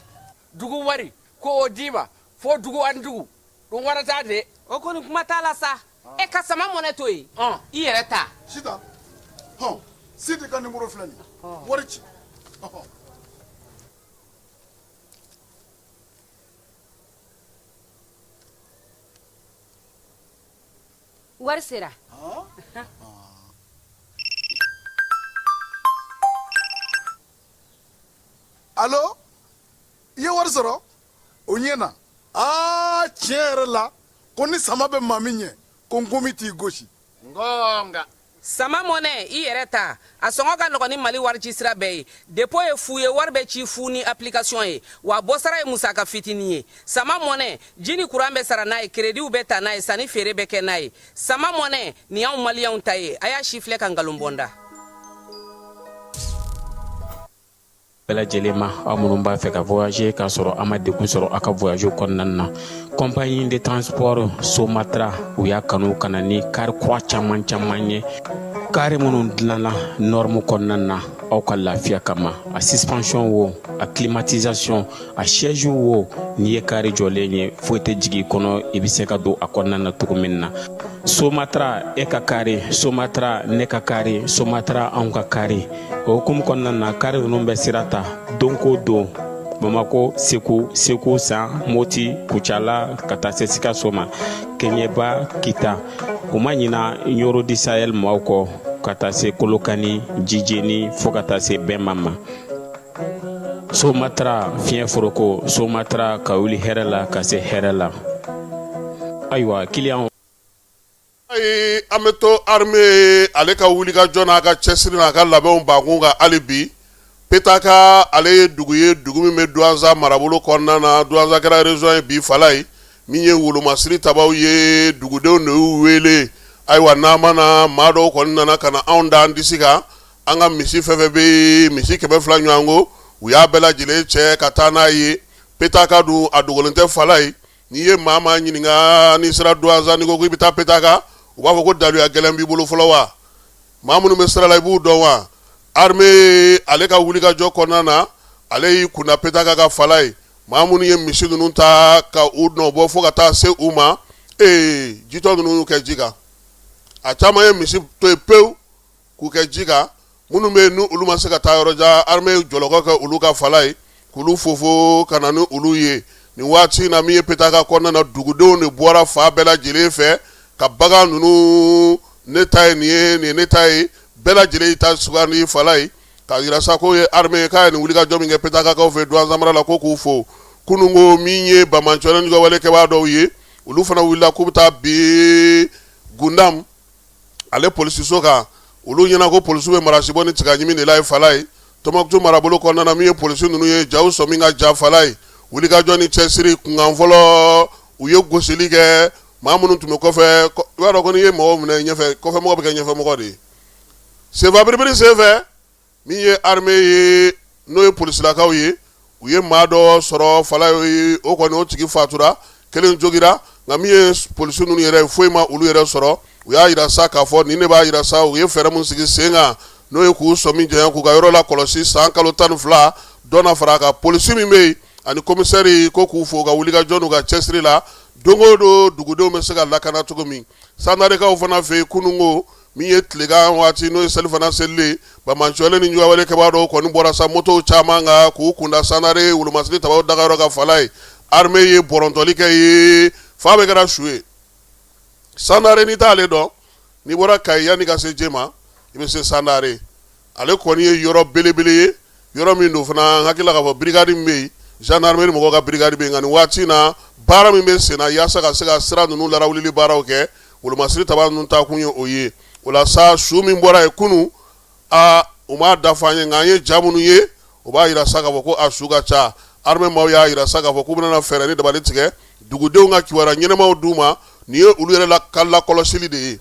dugu wari ko o d'i ma fo dugu ani dugu dun wara t'a de. O kɔni kuma t'a la sa e ka sama mɔnɛ to yen i yɛrɛ ta. Sitan hɔn Sidi ka nimoro filɛ nin ye wari ci. Wari sera. Alo i ye wari sɔrɔ o ɲɛna aa tiɲɛ yɛrɛ la ko ni sama bɛ maa min ɲɛ ko nkomi t'i gosi Ngonga. Sama mɔnɛ i yɛrɛ ta a sɔngɔ ka nɔgɔn ni mali wari ci sira bɛɛ ye dépôt ye fu ye wari bɛ ci fu ni application ye wa bɔsara ye musaka fitinin ye sama mɔnɛ ji ni kuran bɛ sara n'a ye kerediw bɛ ta n'a ye sanni feere bɛ kɛ n'a ye sama mɔnɛ nin y'anw maliyɛnw ta ye a y'a si filɛ ka nkalon bɔ n da. Bɛɛ lajɛlen ma aw minnu b'a fɛ ka voyager k'a sɔrɔ a ma degun sɔrɔ a ka voyage kɔnɔna na compagnie de transport Somatra u y'a kanu ka na ni kari kura caman caman ye kari minnu dilanna norme kɔnɔna na aw ka lafiya kama a suspension wo a climatisation a siège wo n'i ye kari jɔlen ye foyi tɛ jigin i kɔnɔ i bɛ se ka don a kɔnɔna na cogo min na Somatra e ka kari Somatra ne ka kari Somatra anw ka kari o hukumu kɔnɔna na kari ninnu bɛ sira ta don ko don Bamako Segu Segu San Moti Kucala ka taa se Sikaso ma Keɲeba Kita u ma ɲina Ɲɔrɔ du Sahel maaw kɔ ka taa se Kolokani Jijeni fo ka taa se Bɛma ma Somatra fiɲɛ foroko Somatra ka wuli hɛrɛ la ka se hɛrɛ la ayiwa kiliyanw Ayi an bɛ to armée ale ka wulikajɔ n'a ka cɛsiri n'a ka labɛnw bankun kan hali bi Petaka ale ye dugu ye dugu min bɛ Duwanza marabolo kɔnɔna na Duwanza kɛra région ye bi Falaye min ye wolomasiri tabaw ye dugudenw de y'u wele ayiwa n'a ma na maa dɔw kɔni nana ka na anw da an disi kan an ka misi fɛn fɛn bɛ yen misi 200 ɲɔgɔn ko u y'a bɛɛ lajɛlen cɛ ka taa n'a ye Petaka dun a dogolen tɛ Falaye N'i ye maa maa ɲininka n'i sera Duwanza n'i ko k'i bɛ taa Petaka u b'a fɔ ko daluya gɛlɛn b'i bolo fɔlɔ wa maa minnu bɛ sira la i b'u dɔn wa armée ale ka wulikajɔ kɔnɔna na ale y'i kunda Petaka kan Falaye maa minnu ye misi ninnu ta ka u nɔbɔ fo ka taa se u ma ee jitɔ ninnu y'u kɛ ji kan a caman ye misi to yen pewu k'u kɛ ji kan minnu bɛ yen ni olu ma se ka taa yɔrɔ jan armée ye jɔlɔkɔ kɛ olu kan Falaye k'olu fofo ka na ni olu ye nin waati in na min ye Petaka kɔnɔna na dugudenw de bɔra fan bɛɛ lajɛlen fɛ ka bagan ninnu ne ta ye nin ye nin ye ne ta ye bɛɛ lajɛlen y'i ta sugandi Falaye K'a jira sa k'o ye armée ye, k'a ye nin wulikajɔ min kɛ Petakakaw fɛ Duwanzamara la, ko k'u fo. Kununko min ye banbaanciwale ni wale kɛbaa dɔw ye, olu fana wulila k'u bɛ taa bin Gundam ale polisiso kan. Olu ɲɛna ko polisiw bɛ marasibɔ ni tigaɲimi de la ye Falaye. Tɔnbukutu marabolo kɔnɔna na, min ye polisi ninnu ye, jaw sɔmi ka ja Falaye. Wulikajɔ ni cɛsiri kunkan fɔlɔ, u ye gosili kɛ maa minnu tun bɛ kɔfɛ. I b'a dɔn ko n'i ye mɔgɔw minɛ ɲɛfɛ, kɔfɛmɔgɔ bɛ kɛ ɲɛfɛmɔgɔ de ye. Senfa biribiri senfɛ, min ye armée ye, n'o ye polisilakaw ye, u ye maa dɔ sɔrɔ Falaye, o kɔni o tigi fatura, kelen jogira. Nka min ye polisi ninnu yɛrɛ ye, foyi ma olu yɛrɛ sɔrɔ. U y'a jira sa k'a fɔ nin de b'a jira sa u ye fɛɛrɛ min sigi sen kan, n'o ye k'u sɔmi janya, k'u ka yɔrɔ lakɔlɔsi san kalo 12 dɔ na fara a kan. Polisi min bɛ yen ani komisɛri, ko k'u fo u ka wulikajɔ n'u ka cɛsiri la, don o don dugudenw bɛ se ka lakana cogo min. Sanarekaw fana fɛ yen kununko, min ye tilegan waati, n'o ye selifana selilen, banbaanciwale ni juguya wale kɛbaa dɔw kɔni bɔra sa motow caman kan k'u kunda Sanare wolomasiri tabaw dagayɔrɔ kan Falaye. Armée ye bɔrɔntɔli kɛ ye, fa bɛɛ kɛra su ye. Sanare, n'i t'ale dɔn, n'i bɔra Kayi yanni ka se Jema, i bɛ se Sanare. Ale kɔni ye yɔrɔ belebele ye, yɔrɔ min don fana, n hakili la k'a fɔ brigade min bɛ yen, gendarmerie mɔgɔw ka brigade bɛ yen. Nka nin waati in na, baara min bɛ sen na yaasa ka se ka sira ninnu larawulili baaraw kɛ, wolomasiri taba ninnu taa kun ye o ye. O la sa, su min bɔra yen kunun, aa, u m'a dafa an ye, nka an ye ja minnu ye, o b'a jira sa k'a fɔ ko a su ka ca. Armée maaw y'a jira sa k'a fɔ k'u bɛna fɛɛrɛ ni dabali tigɛ, dugudenw ka kibaruya ɲɛnamaw d'u ma. Nin ye olu yɛrɛ la ka lakɔlɔsili de ye.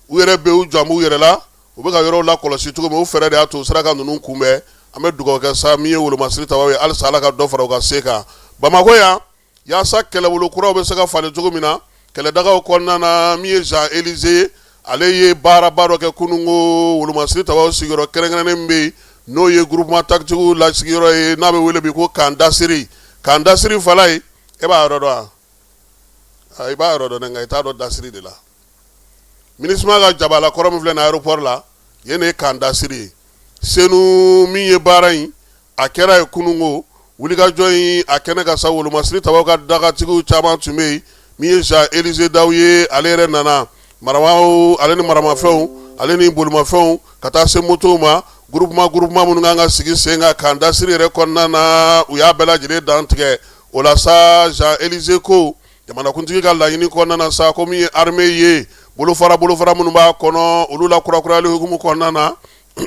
U yɛrɛ bɛ u jɔ u yɛrɛ la, u bɛ ka yɔrɔw lakɔlɔsi cogo min, o fɛɛrɛ de y'a to u sera ka ninnu kunbɛn. An bɛ dugawu kɛ sa min ye wolomasiri tabaw ye, halisa Ala ka dɔ fara u ka se kan Bamakɔ yan, yaasa kɛlɛbolo kuraw bɛ se ka falen cogo min na kɛlɛdagaw kɔnɔna na. Min ye Jean Élysée ye, ale ye baaraba dɔ kɛ kununko wolomasiri tabaw sigiyɔrɔ kɛrɛnkɛrɛnnen min bɛ yen, n'o ye groupement tactique la sigiyɔrɔ ye, n'a bɛ wele bi ko camp Dasiri. Camp Dasiri Falaye, e b'a yɔrɔ dɔn wa? I b'a yɔrɔ dɔn, nka i t'a dɔn Dasiri de la. MINUSMA ka jabala kɔrɔ min filɛ nin aéroport la yen, de ye camp Dasiri ye Senu. Min ye baara in, a kɛra yen kununko. Wulikajɔ in a kɛnɛ kan sa, wolomasiri tabaw ka dagatigiw caman tun bɛ yen. Min ye Jean Élysée Daw ye, ale yɛrɛ nana maramaw, ale ni maramafɛnw, ale ni bolimafɛnw, ka taa se motow ma. Groupement minnu kan ka sigi sen kan camp Dasiri yɛrɛ kɔnɔna na, u y'a bɛɛ lajɛlen dantigɛ. O la sa, Jean Élysée ko jamanakuntigi ka laɲini kɔnɔna na sa, ko min ye armée ye, bolofara bolofara minnu b'a kɔnɔ, olu la kurakurayali hukumu kɔnɔna na.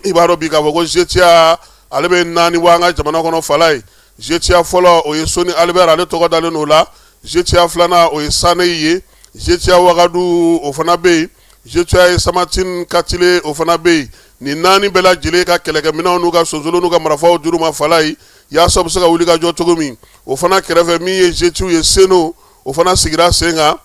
I b'a dɔn bi k'a fɔ ko GTIA, ale bɛ naani bɔ an ka jamana kɔnɔ Falaye. GTIA fɔlɔ, o ye Soni Albert, ale tɔgɔ dalen o la. GTIA filanan, o ye Saneyi ye. GTIA Wagadu, o fana bɛ yen. GTIA ye Samatine Katile, o fana bɛ yen. Nin naani bɛɛ lajɛlen ka kɛlɛkɛminɛnw n'u ka sonsolo n'u ka marifaw dir'u ma Falaye, yaasa u bɛ se ka wuli ka jɔ cogo min. O fana kɛrɛfɛ, min ye GTIw ye Seno, o fana sigira sen kan.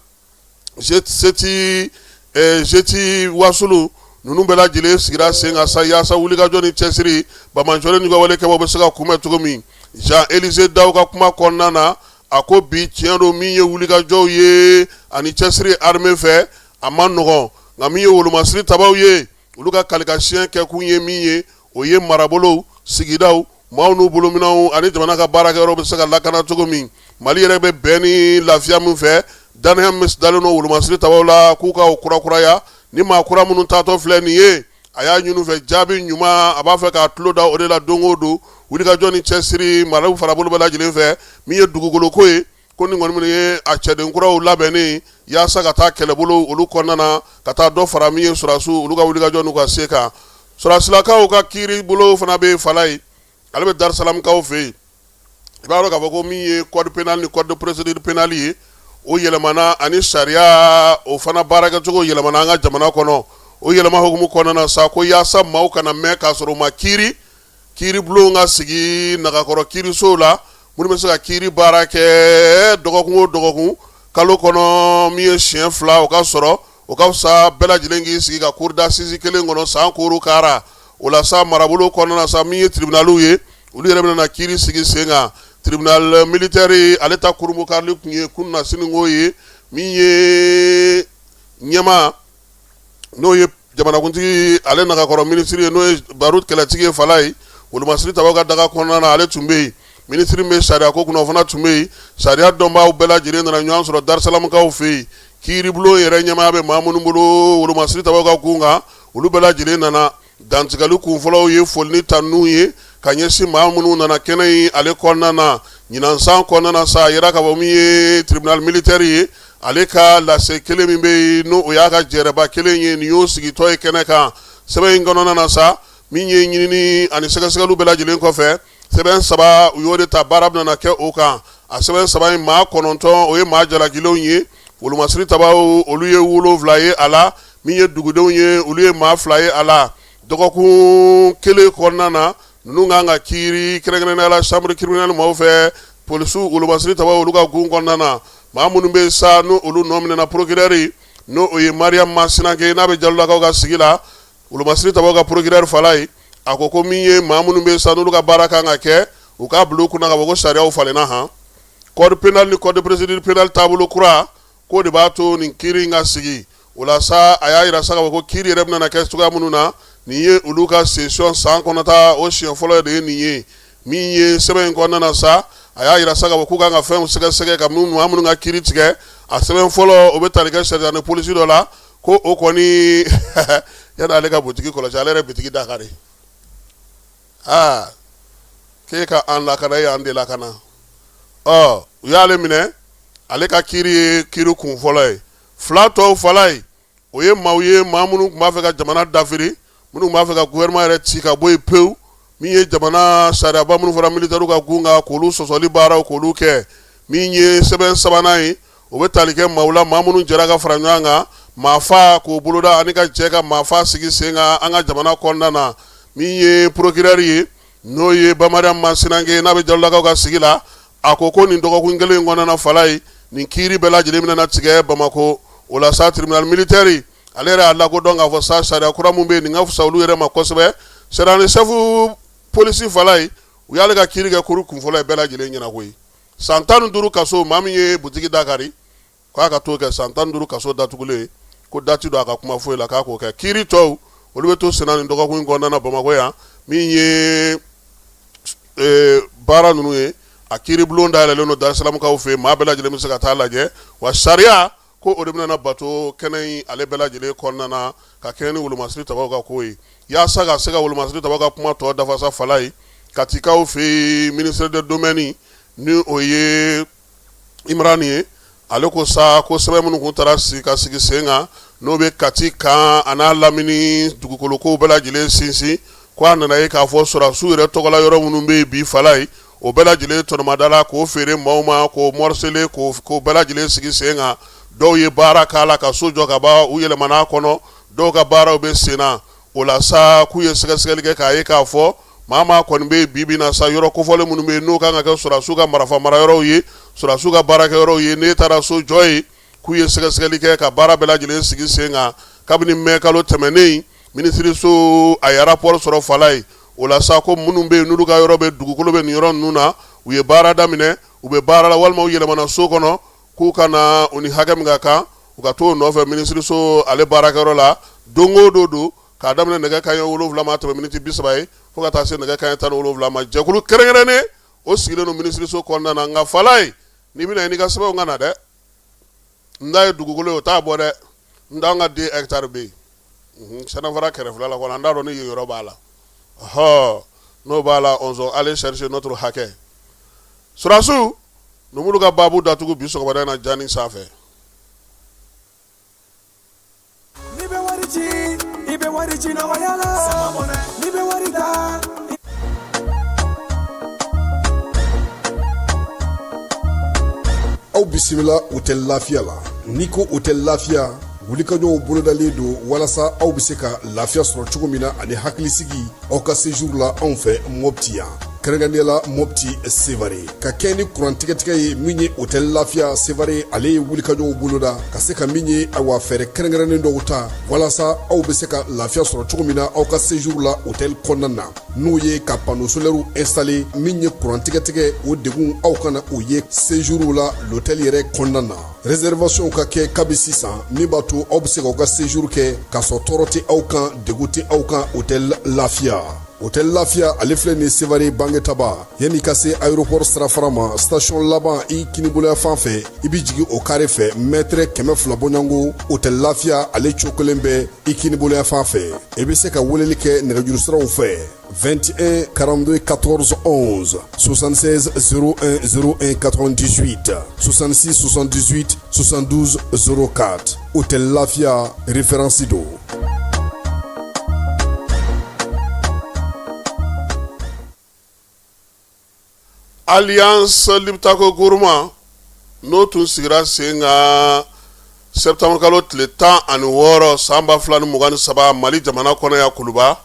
GTI Wasulu, ninnu bɛɛ lajɛlen sigira sen kan sa, yaasa wulikajɔ ni cɛsiri, banbaanciwale n'u ka wale kɛbaaw bɛ se ka kunbɛn cogo min. Jean Élysée Daw ka kuma kɔnɔna na, a ko bi tiɲɛ don, min ye wulikajɔw ye ani cɛsiri armée fɛ, a man nɔgɔn. Nka min ye wolomasiri tabaw ye, olu ka kalikasiyɛn kɛkun ye min ye, o ye marabolow, sigidaw, maaw n'u bolominɛnw ani jamana ka baarakɛyɔrɔ bɛ se ka lakana cogo min. Mali yɛrɛ bɛ bɛn ni lafiya min fɛ, dannaya min dalen don wolomasiri tabaw la, k'u ka o kurakuraya. Ni maa kura minnu taatɔ filɛ nin ye, a y'a ɲini u fɛ jaabi ɲuman, a b'a fɛ k'a tulo da o de la don o don. Wulikajɔ ni cɛsiri mara farabolo bɛɛ lajɛlen fɛ, min ye dugukoloko ye, ko nin kɔni ye a cɛden kuraw labɛnnen yaasa ka taa kɛlɛbolo olu kɔnɔna na, ka taa dɔ fara min ye sɔrɔdasiw olu ka wulikajɔ n'u ka se kan. Sɔrɔdasilakaw ka kiiri bolo fana bɛ Falaye, ale bɛ Darusalamkaw fɛ yen. I b'a dɔn k'a fɔ ko min ye code pénal ni code de procédure pénale ye, o yɛlɛmana, ani sariya o fana baarakɛcogo yɛlɛmana an ka jamana kɔnɔ. O yɛlɛma hukumu kɔnɔna na sa, ko yaasa maaw kana mɛn k'a sɔrɔ u ma kiiri, kiiribulon ka sigi nagakɔrɔ kiirisow la, minnu bɛ se ka kiiri baara kɛ dɔgɔkun o dɔgɔkun, kalo kɔnɔ min ye siɲɛ 2, o ka sɔrɔ o ka fisa bɛɛ lajɛlen k'i sigi ka cour d'assises kelen kɔnɔ san koro kara. O la sa, marabolo kɔnɔna sa, min ye tribunaliw ye, olu yɛrɛ bɛna kiiri sigi sen kan. Tribunal militaire, ale ta kurunbonkarili tun ye kununasini ye. Min ye ɲɛmaa, n'o ye jamanakuntigi ale nagakɔrɔ minisiri ye, n'o ye Baru Kɛlɛtigi ye Falaye, wolomasiri tabaw ka daga kɔnɔna na, ale tun bɛ yen. Minisiri min bɛ sariya ko kunna, o fana tun bɛ yen. Sariya dɔnbaaw bɛɛ lajɛlen nana ɲɔgɔn sɔrɔ Darusalamkaw fɛ yen. Kiiribulon yɛrɛ ɲɛmaaya bɛ maa minnu bolo wolomasiri tabaw ka kun kan, olu bɛɛ lajɛlen nana. Dantigɛli kunfɔlɔw ye foli ni tanuni ye ka ɲɛsin maa minnu nana kɛnɛ in ale kɔnɔna na ɲinan san kɔnɔna na sa, a yira k'a fɔ min ye tribunal militaire ye, ale ka lase kelen min bɛ yen, n'o o y'a ka jɛrɛba kelen ye, nin y'o sigitɔ ye kɛnɛ kan. Sɛbɛn in kɔnɔna na sa, min ye ɲinini ani sɛgɛsɛgɛliw bɛɛ lajɛlen kɔfɛ, sɛbɛn saba u y'o de ta, baara bɛna kɛ o kan. A sɛbɛn saba in, maa 9, o ye maa jalakilenw ye. Wolomasiri tabaw, olu ye 7 ye a la. Min ye dugudenw ye, olu ye maa 2 ye a la. Dɔgɔkun kelen kɔnɔna na, ninnu kan ka kiiri kɛrɛnkɛrɛnnenya la chambre criminelle maaw fɛ, polisiw, wolomasiri tabaw, olu ka gun kɔnɔna na. Maa minnu bɛ sa, n'o olu nɔ minɛna, procureur, n'o o ye Mariam Masinake, n'a bɛ Jalolakaw ka sigi la, wolomasiri tabaw ka procureur Falaye, a ko ko min ye maa minnu bɛ sa, n'olu ka baara kan ka kɛ, u k'a bila u kunna k'a fɔ ko sariyaw falenna han. Code pénal ni code de procédure pénale taabolo kura, k'o de b'a to nin kiiri in ka sigi. O la sa, a y'a jira sa k'a fɔ ko kiiri yɛrɛ bɛna kɛ cogoya minnu na, nin ye olu ka session san kɔnɔta o siɲɛ fɔlɔ de ye nin ye. Min ye sɛbɛn in kɔnɔna na sa, a y'a jira sa k'a fɔ k'u kan ka fɛnw sɛgɛsɛgɛ ka maa minnu ka kiiri tigɛ. A sɛbɛn fɔlɔ, o bɛ tali kɛ sergent de police dɔ la, ko o kɔni yanni ale ka butigi kɔlɔsi, ale yɛrɛ butigi da kari. Aa, k'e ka an lakana, e y'an de lakana. Ɔ, u y'ale minɛ, ale ka kiiri ye kiiri kun fɔlɔ ye. Fila tɔw Falaye, o ye maaw ye, maa minnu tun b'a fɛ ka jamana dafiri, minnu tun b'a fɛ ka gouvernement yɛrɛ ci ka bɔ yen pewu, min ye jamana sariyaba minnu fɔra militaires ka gun kan, k'olu sɔsɔli baaraw k'olu kɛ. Min ye sɛbɛn sabanan ye, o bɛ tali kɛ maaw la, maa minnu jɛra ka fara ɲɔgɔn kan maafa k'o boloda ani ka jɛ ka maafa sigi sen kan an ka jamana kɔnɔna na. Min ye procureur ye, n'o ye Ba Mariam Masinake, n'a bɛ Jalolakaw ka sigi la, a ko ko nin dɔgɔkun kelen in kɔnɔna na Falaye, nin kiiri bɛɛ lajɛlen bɛna tigɛ Bamakɔ. O la sa, tribunal militaire, ale yɛrɛ y'a lakodɔn k'a fɔ sa, sariya kura min bɛ yen, nin ka fisa olu yɛrɛ ma kosɛbɛ. Sergent chef polisi Falaye, u y'ale ka kiiri kɛ kuru kunfɔlɔ ye bɛɛ lajɛlen ɲɛna koyi. San 15 kaso, maa min ye butigi da kari, k'a ka t'o kɛ san 15 kaso datugulen, ko dati don a ka kuma foyi la, k'a k'o kɛ. Kiiri tɔw, olu bɛ to senna nin dɔgɔkun in kɔnɔna na Bamakɔ yan. Min ye baara ninnu ye, a kiiribulon dayɛlɛlen don Darisalamukaw fɛ yen, maa bɛɛ lajɛlen bɛ se ka taa lajɛ. Wa sariya ko o de bɛna bato kɛnɛ in ale bɛɛ lajɛlen kɔnɔna na, ka kɛɲɛ ni wolomasiri tabaw ka ko ye. Yaasa ka se ka wolomasiri tabaw ka kuma tɔ dafa sa Falaye, Katikaw fɛ yen, ministre de domaine, ni o ye Imran ye, ale ko sa ko sɛbɛn minnu tun taara sigi ka sigi sen kan, n'o bɛ Kati kan a n'a lamini dugukolo kow bɛɛ lajɛlen sinsin, ko a nana ye k'a fɔ sɔrɔdasiw yɛrɛ tɔgɔla yɔrɔ minnu bɛ yen bi Falaye, o bɛɛ lajɛlen tɔnɔmada la k'o feere maaw ma, k'o morceler, k'o bɛɛ lajɛlen sigi sen kan. Dɔw ye baara k'a la ka so jɔ ka ban, u yɛlɛmana a kɔnɔ, dɔw ka baaraw bɛ sen na. O la sa, k'u ye sɛgɛsɛgɛli kɛ k'a ye k'a fɔ maa maa kɔni bɛ yen bi bi na sa, yɔrɔ kofɔlen minnu bɛ yen, n'o kan ka kɛ sɔrɔdasiw ka marafa marayɔrɔw ye, sɔrɔdasiw ka baarakɛyɔrɔw ye, n'e taara so jɔ yen, k'u ye sɛgɛsɛgɛli kɛ ka baara bɛɛ lajɛlen sigi sen kan kabini mɛ kalo tɛmɛnen. Minisiriso, a ye rapport sɔrɔ Falaye. O la sa, ko minnu bɛ yen, n'olu ka yɔrɔ bɛ dugukolo bɛ nin yɔrɔ ninnu na, u ye baara daminɛ, u bɛ baara la walima u yɛlɛmana so kɔnɔ, k'u ka na u ni hakɛ min ka kan, u ka t'o nɔfɛ minisiriso ale baarakɛyɔrɔ la don o don don, k'a daminɛ nɛgɛ kanɲɛ 7 ma tɛmɛ miniti 30 ye, fo ka taa se nɛgɛ kanɲɛ 17 ma. Jɛkulu kɛrɛnkɛrɛnnen, o sigilen don minisiriso kɔnɔna na. Nka Falaye, n'i bɛna n'i ka sɛbɛnw ka na dɛ, n ta ye dugukolo ye, o t'a bɔ dɛ. N t'an ka 2 hectares bɛ yen sɛnɛfara kɛrɛfɛla la kɔnɔ, an t'a dɔn ni yen yɔrɔ b'a la. Ɔhɔ, n'o b'a la, on aller chercher notre hakɛ. Sɔrɔdasiw numulu ka baabu datugu bi sɔgɔmada in na Jani sanfɛ. N'i bɛ wari ci, i bɛ wari ci nɔgɔya la. N'i bɛ wari ta. Aw bisimila hôtel Lafiya la. N'i ko hôtel Lafiya, wulikajɔw bolodalen don walasa aw bɛ se ka lafiya sɔrɔ cogo min na ani hakilisigi aw ka séjour la anw fɛ Mopti yan, kɛrɛnkɛrɛnnenya la Mopti Sevare. Ka kɛ ni kuran tigɛtigɛ ye, min ye hôtel Lafiya Sevare, ale ye wulikajɔw boloda ka se ka min ye, awa, fɛɛrɛ kɛrɛnkɛrɛnnen dɔw ta walasa aw bɛ se ka lafiya sɔrɔ cogo min na aw ka séjour la hôtel kɔnɔna na, n'o ye ka panneau solaire installer. Min ye kuran tigɛtigɛ, o degun aw kana o ye séjour la l'hôtel yɛrɛ kɔnɔna na. Réservation ka kɛ kabi sisan, min b'a to aw bɛ se k'aw ka séjour kɛ k'a sɔrɔ tɔɔrɔ tɛ aw kan, degun tɛ aw kan hôtel Lafiya. Hôtel Lafiya ale filɛ nin Sevare Bangetaba yanni ka se aéroport sirafara ma station laban i kiniboloya fan fɛ i bɛ jigin o kare fɛ mètre 200 bɔɲɔgɔnko Hôtel Lafiya ale cokolen bɛ i kiniboloya fan fɛ i bɛ se ka weleli kɛ nɛgɛjuru siraw fɛ 21 42 14 11 76 01 01 98 66 78 72 04 Hôtel Lafiya référence don. Alliance Liptako Gourma n'o tun sigira sen kan septembre kalo tile 16 san 2023 Mali jamana kɔnɔ yan Kuluba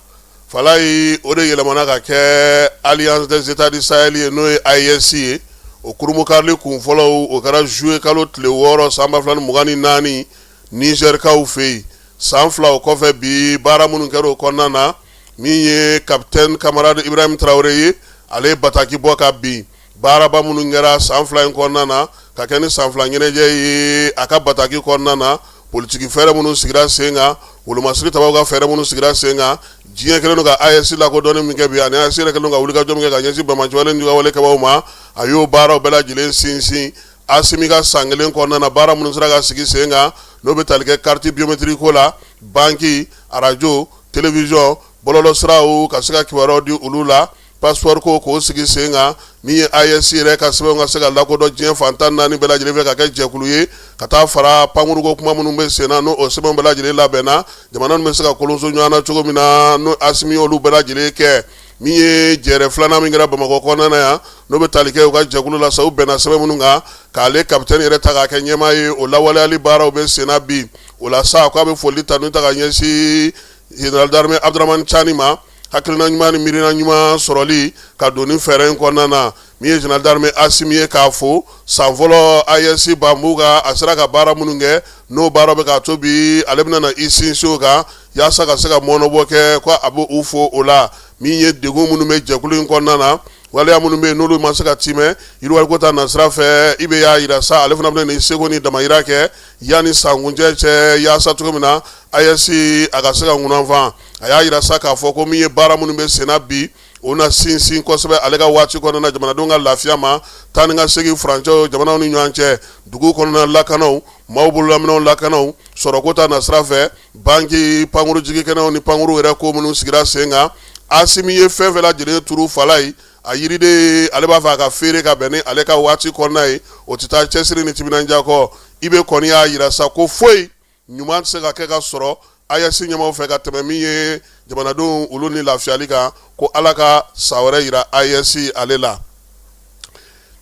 Falayi o de yɛlɛmana ka kɛ Alliance des États du Sahel ye n'o ye AES ye o kurunbonkarili kun fɔlɔ o kɛra juillet kalo tile 6 san 2024 Nizɛrikaw fɛ yen san 2 o kɔfɛ bi baara minnu kɛra o kɔnɔna na min ye capitaine camarade Ibrahim Traoré ye ale ye bataki bɔ ka bin baaraba minnu kɛra san 2 in kɔnɔna na ka kɛ ni san 2 ɲɛnajɛ ye a ka bataki kɔnɔna na politiki fɛɛrɛ minnu sigira sen kan wolomasiri tabaw ka fɛɛrɛ minnu sigira sen kan diɲɛ kɛlen don ka AES lakodɔnni min kɛ bi ani AES yɛrɛ kɛlen don ka wulikajɔ min kɛ ka ɲɛsin banbaanciwale ni juguyawale kɛbaaw ma a y'o baaraw bɛɛ lajɛlen sinsin Asimi ka san kelen kɔnɔna na baara minnu sera ka sigi sen kan n'o bɛ tali kɛ carte biométrique ko la banki arajo télévision bɔlɔlɔsiraw ka se ka kibaruyaw di olu la passeport ko k'o sigi sen kan min ye AES yɛrɛ ka sɛbɛnw ka se ka lakodɔn diɲɛ fan 14 bɛɛ lajɛlen fɛ ka kɛ jɛkulu ye ka taa fara pankuruko kuma minnu bɛ sen na n'o sɛbɛnw bɛɛ lajɛlen labɛnna jamana bɛ se ka kolonso ɲɔgɔn na cogo min na n'o Asimi y'olu bɛɛ lajɛlen kɛ min ye jɛrɛ filanan min kɛra Bamakɔ kɔnɔna na yan n'o bɛ tali kɛ u ka jɛkulu la sa u bɛnna sɛbɛn minnu kan k'ale capitaine yɛrɛ ta k'a kɛ ɲɛmaa ye o lawaleyali baaraw bɛ senna bi o la sa k'a bɛ foli tanu ta ka ɲɛsin général d'armée Abdourahamane Tiani ma hakilina ɲuman ni miirina ɲuman sɔrɔli ka don ni fɛɛrɛ in kɔnɔna na min ye général d'armée Asimi ye k'a fo san fɔlɔ AES banbu kan a sera ka baara minnu kɛ n'o baara bɛ k'a to bi ale bɛna na i sinsin o kan yaasa ka se ka mɔnɔbɔ kɛ ko a bɛ u fo o la min ye degun minnu bɛ jɛkulu in kɔnɔna na waleya minnu bɛ yen n'olu ma se ka timɛ yiriwaliko ta nasira fɛ IB y'a jira sa ale fana bɛna ni seko ni damayira kɛ yanni sankuncɛ cɛ yaasa cogo min na AES a ka se ka ŋunanfan a y'a jira sa k'a fɔ ko min ye baara minnu bɛ senna bi o na sinsin kosɛbɛ ale ka waati kɔnɔna na jamanadenw ka lafiya ma taa ni ka segin furancɛw jamanaw ni ɲɔgɔn cɛ dugu kɔnɔna lakanaw maaw bololaminɛw lakanaw sɔrɔko ta nasira fɛ banki pankuru jigikɛnɛw ni pankuru yɛrɛ ko minnu sigira sen kan Asimi ye fɛn fɛn lajɛlen turu Falayi a yiriden ale b'a fɛ a ka feere ka bɛn ni ale ka waati kɔnɔna ye o tɛ taa cɛsiri ni timinandiya kɔ IB kɔni y'a jira sa ko foyi ɲuman tɛ se ka kɛ ka sɔrɔ AES ɲɛmaaw fɛ ka tɛmɛ min ye jamanadenw olu ni lafiyali kan ko Ala ka san wɛrɛ jira AES ale la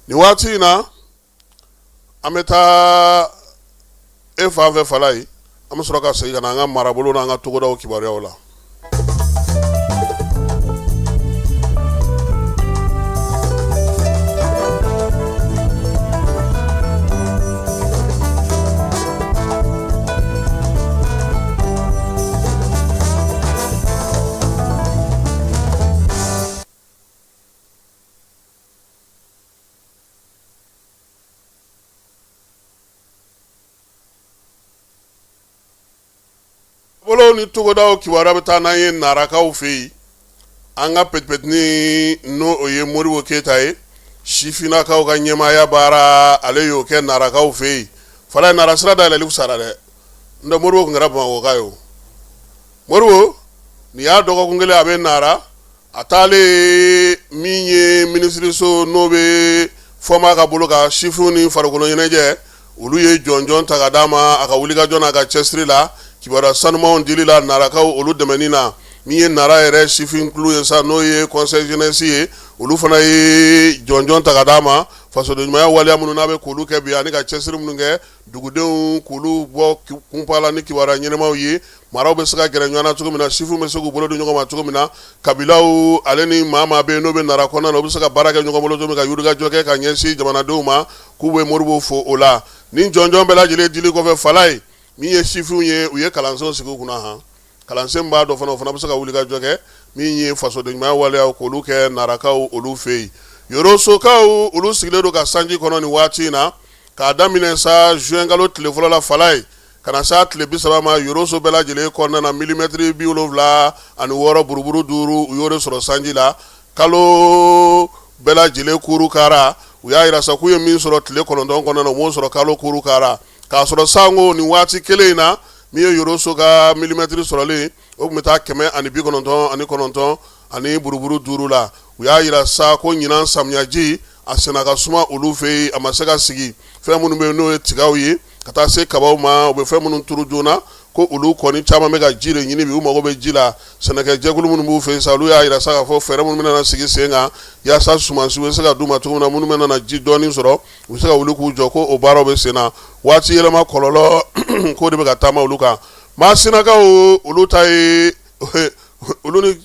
nin waati in na an bɛ taa e fan fɛ Falayi an bɛ sɔrɔ ka segin ka na an ka marabolo n'an ka togodaw kibaruyaw la. Bolo ni togodaw kibaruya bɛ taa n'an ye Narakaw fɛ yen an ka petipetini n'o o ye Modibo Keyita ye sifinnakaw ka ɲɛmaaya baara ale y'o kɛ Narakaw fɛ yen Falayi Nara sira dayɛlɛli fisara dɛ n tɛ Modibo tun kɛra Bamakɔka ye o Modibo nin y'a dɔgɔkun kelen a bɛ Nara a taalen min ye minisiriso n'o bɛ fɔma ka bolo kan sifinw ni farikolo ɲɛnajɛ olu ye jɔnjɔn ta ka d'a ma a ka wulikajɔ n'a ka cɛsiri la kibaruya sanumanw dili la Narakaw olu dɛmɛni na min ye Nara yɛrɛ sifinkulu ye sa n'o ye conseil jeunesse ye olu fana ye jɔnjɔn ta ka d'a ma fasodenɲumanya waleya minnu n'a bɛ k'olu kɛ bi ani ka cɛsiri minnu kɛ dugudenw k'olu bɔ kunpa la ni kibaruya ɲɛnamaw ye maraw bɛ se ka gɛrɛ ɲɔgɔn na cogo min na sifinw bɛ se k'u bolo di ɲɔgɔn ma cogo min na kabilaw ale ni maa maa bɛ yen n'o bɛ Nara kɔnɔna na u bɛ se ka baara kɛ ɲɔgɔn bolo cogo min ka wulikajɔ kɛ ka ɲɛsin jamanadenw ma k'u bɛ Modibo fo o la ni jɔnjɔn bɛɛ lajɛlen dili kɔfɛ Falayi min ye sifinw ye u ye kalansenw sigi u kunna han kalansen b'a dɔ fana o fana bɛ se ka wulikajɔ kɛ min ye fasodenɲumanya waleyaw k'olu kɛ Narakaw olu fɛ yen Yorosokaw olu sigilen don ka sanji kɔnɔ nin waati in na k'a daminɛ sa juin kalo tile fɔlɔ la Falayi ka na s'a tile 30 ma Yoroso bɛɛ lajɛlen kɔnɔna na milimɛtiri 76 buruburu 5 u y'o de sɔrɔ sanji la kalo bɛɛ lajɛlen kuru kara u y'a jira sa k'u ye min sɔrɔ tile 9 kɔnɔna na u m'o sɔrɔ kalo kuru kara k'a sɔrɔ sanko nin waati kelen in na min ye Yoroso ka milimɛtiri sɔrɔlen o tun bɛ taa 199 ani buruburu 5 la u y'a jira sa ko ɲinan samiyaji a senna ka suma olu fɛ yen a ma se ka sigi fɛn minnu bɛ yen n'o ye tigaw ye ka taa se kabaw ma u bɛ fɛn minnu turu joona ko olu kɔni caman bɛ ka ji de ɲini bi u mago bɛ ji la sɛnɛkɛjɛkulu minnu b'u fɛ yen sa olu y'a jira sa k'a fɔ fɛɛrɛ minnu bɛna sigi sen kan yaasa sumansiw bɛ se ka d'u ma cogo min na minnu bɛna ji dɔɔni sɔrɔ u bɛ se ka wuli k'u jɔ ko o baaraw bɛ sen na waati yɛlɛma kɔlɔlɔ k'o de bɛ ka taama olu kan Masinakaw olu ta ye olu ni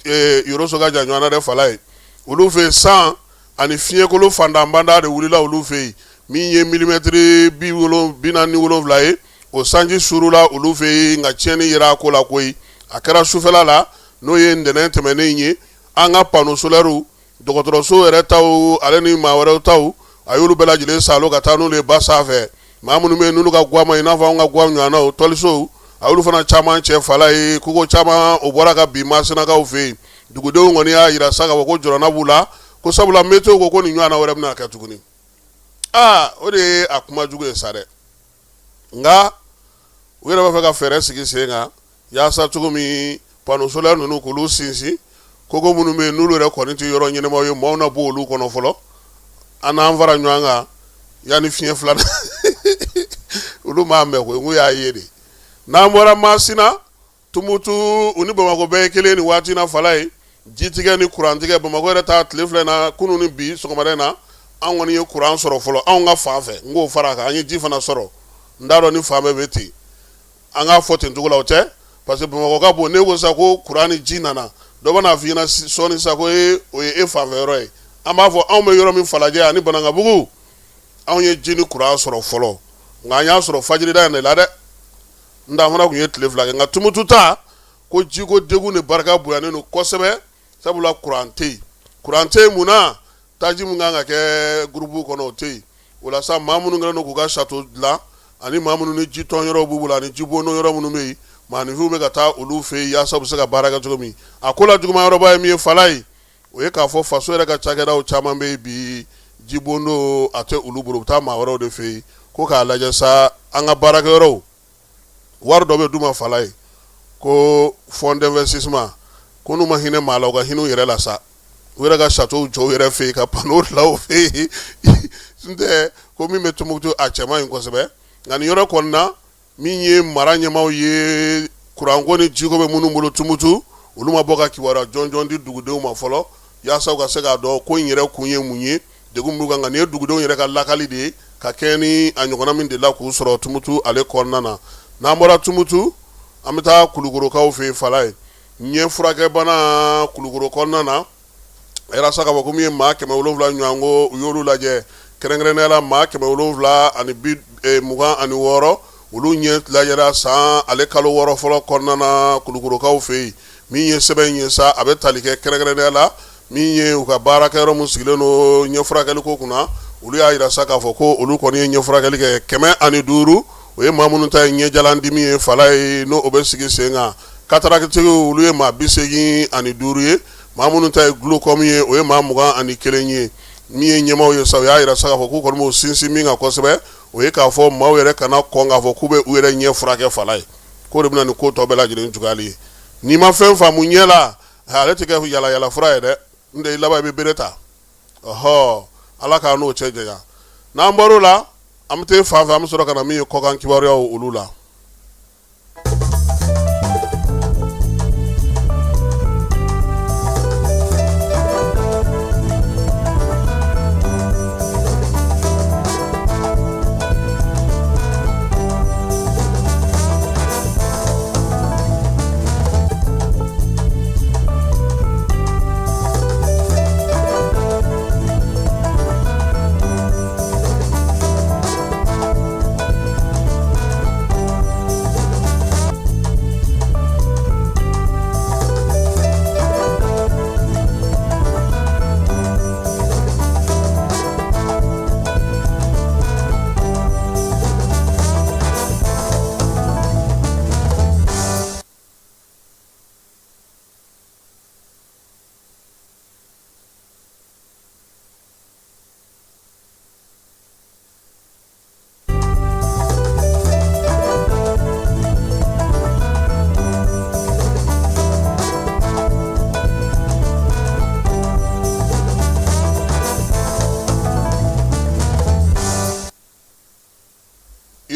Yoroso ka jan ɲɔgɔn na dɛ fala ye olu fɛ san ani fiɲɛkolo fantanbanda de wulila olu fɛ yen min ye milimɛtiri 47 ye o sanji suurula olu fɛ yen nka tiɲɛni yera a ko la koyi a kɛra sufɛla la n'o ye ntɛnɛn tɛmɛnen ye an ka panneau solairew dɔgɔtɔrɔso yɛrɛ taw ale ni maa wɛrɛw taw a y'olu bɛɛ lajɛlen saalo ka taa n'olu ye ba sanfɛ maa minnu bɛ yen n'olu ka gwa ma i n'a fɔ anw ka gwa ɲɔgɔnnaw tɔlisow a y'olu fana caman cɛ fala ye kogo caman o bɔra ka bin Masinakaw fɛ yen dugudenw kɔni y'a jira sa k'a fɔ ko jɔrɔna b'u la ko sabula météo ko ko nin ɲɔgɔnna wɛrɛ bɛna kɛ tuguni aa o de ye a kuma jugu ye sa dɛ nka u yɛrɛ b'a fɛ ka fɛɛrɛ sigi sen kan yaasa cogo min panneau solaire ninnu k'olu sinsin kogo minnu bɛ yen n'olu yɛrɛ kɔni tɛ yɔrɔ ɲɛnamaw ye maaw na bɔ olu kɔnɔ fɔlɔ an n'an fara ɲɔgɔn kan yanni fiɲɛ filanan olu m'a mɛn koyi n y'a ye de n'an bɔra Masina Tumutu u ni Bamakɔ bɛɛ ye kelen nin waati na fala ye jitigɛ ni kurantigɛ Bamakɔ yɛrɛ ta tile filɛ na kunun ni bi sɔgɔmada in na an kɔni ye kuran sɔrɔ fɔlɔ anw ka fan fɛ n k'o fara a kan an ye ji fana sɔrɔ n t'a dɔn ni fan bɛɛ bɛ ten an k'a fɔ ten cogo la o tɛ parce que Bamakɔ ka bon ne ko sa ko kuran ni ji nana dɔ bɛna f'i ɲɛna sɔɔni sa ko ee o ye e fanfɛ yɔrɔ ye an b'a fɔ anw bɛ yɔrɔ min Falajɛ ani Banankabugu anw ye ji ni kuran sɔrɔ fɔlɔ nka an y'a sɔrɔ fajirida in de la dɛ n tɛ an fana tun ye tile 2 kɛ nka Tumutu ta ko jiko degun de barika bonyanen don kosɛbɛ sabula kuran tɛ yen kuran tɛ yen mun na taji min kan ka kɛ gurupu kɔnɔ o tɛ yen o la sa maa minnu kɛlen don k'u ka château dilan ani maa minnu ni jitɔn yɔrɔw b'u bolo ani jibondo yɔrɔ minnu bɛ yen maaninfinw bɛ ka taa olu fɛ yen yaasa u bɛ se ka baara kɛ cogo min a ko la juguman yɔrɔba ye min ye fala ye o ye k'a fɔ faso yɛrɛ ka cakɛdaw caman bɛ yen bi jibondo a tɛ olu bolo u bɛ taa maa wɛrɛw de fɛ yen ko k'a lajɛ sa an ka baarakɛyɔrɔw wari dɔ bɛ d'u ma fala ye ko fonds d'investissement ko n'u ma hinɛ maa la u ka hinɛ u yɛrɛ la sa u yɛrɛ ka château jɔ u yɛrɛ fɛ yen ka panneau dilan u fɛ yen n tɛ ko min bɛ Tumutu a cɛ man ɲi kosɛbɛ nka nin yɔrɔ kɔni na min ye mara ɲɛmaaw ye kuranko ni jiko bɛ minnu bolo Tumutu olu ma bɔ ka kibaruya jɔnjɔn di dugudenw ma fɔlɔ yaasa u ka se k'a dɔn ko in yɛrɛ kun ye mun ye degun b'u kan nka nin ye dugudenw yɛrɛ ka lakali de ye ka kɛɲɛ ni a ɲɔgɔnna min delila k'u sɔrɔ Tumutu ale kɔnɔna na n'an bɔra Tumutu an bɛ taa Kulukorokaw fɛ yen fala ye ɲɛ furakɛbana Kulukoro kɔnɔna na a yira sa k'a fɔ ko min ye maa 700 ɲɔgɔn ko u y'olu lajɛ kɛrɛnkɛrɛnnenya la maa 726 olu ɲɛ lajɛra san ale kalo 6 fɔlɔ kɔnɔna na Kulukorokaw fɛ yen min ye sɛbɛn in ye sa a bɛ tali kɛ kɛrɛnkɛrɛnnenya la min ye u ka baarakɛyɔrɔ min sigilen don ɲɛ furakɛli ko kunna olu y'a yira sa k'a fɔ ko olu kɔni ye ɲɛ furakɛli kɛ 105 o ye maa minnu ta ye ɲɛjalan dimi ye fala ye n'o bɛ sigi sen kan katarakitigiw olu ye maa 85 ye maa minnu ta ye glaucome ye o ye maa 21 ye min ye ɲɛmaaw ye sa u y'a yira sa k'a fɔ k'u kɔni b'u sinsin min kan kosɛbɛ o ye k'a fɔ maaw yɛrɛ kana kɔn k'a fɔ k'u bɛ u yɛrɛ ɲɛ furakɛ fala ye k'o de bɛ na ni ko tɔ bɛɛ lajɛlen juguyali ye n'i ma fɛn faamu ɲɛ la ale tɛ kɛ yala yala fura ye dɛ n tɛ i laban i bɛ bere ta ɔhɔ ala k'an n'o cɛ janya n'an bɔr'o la an bɛ taa fan fɛ an bɛ sɔrɔ ka na min ye kɔkan kibaruyaw olu la.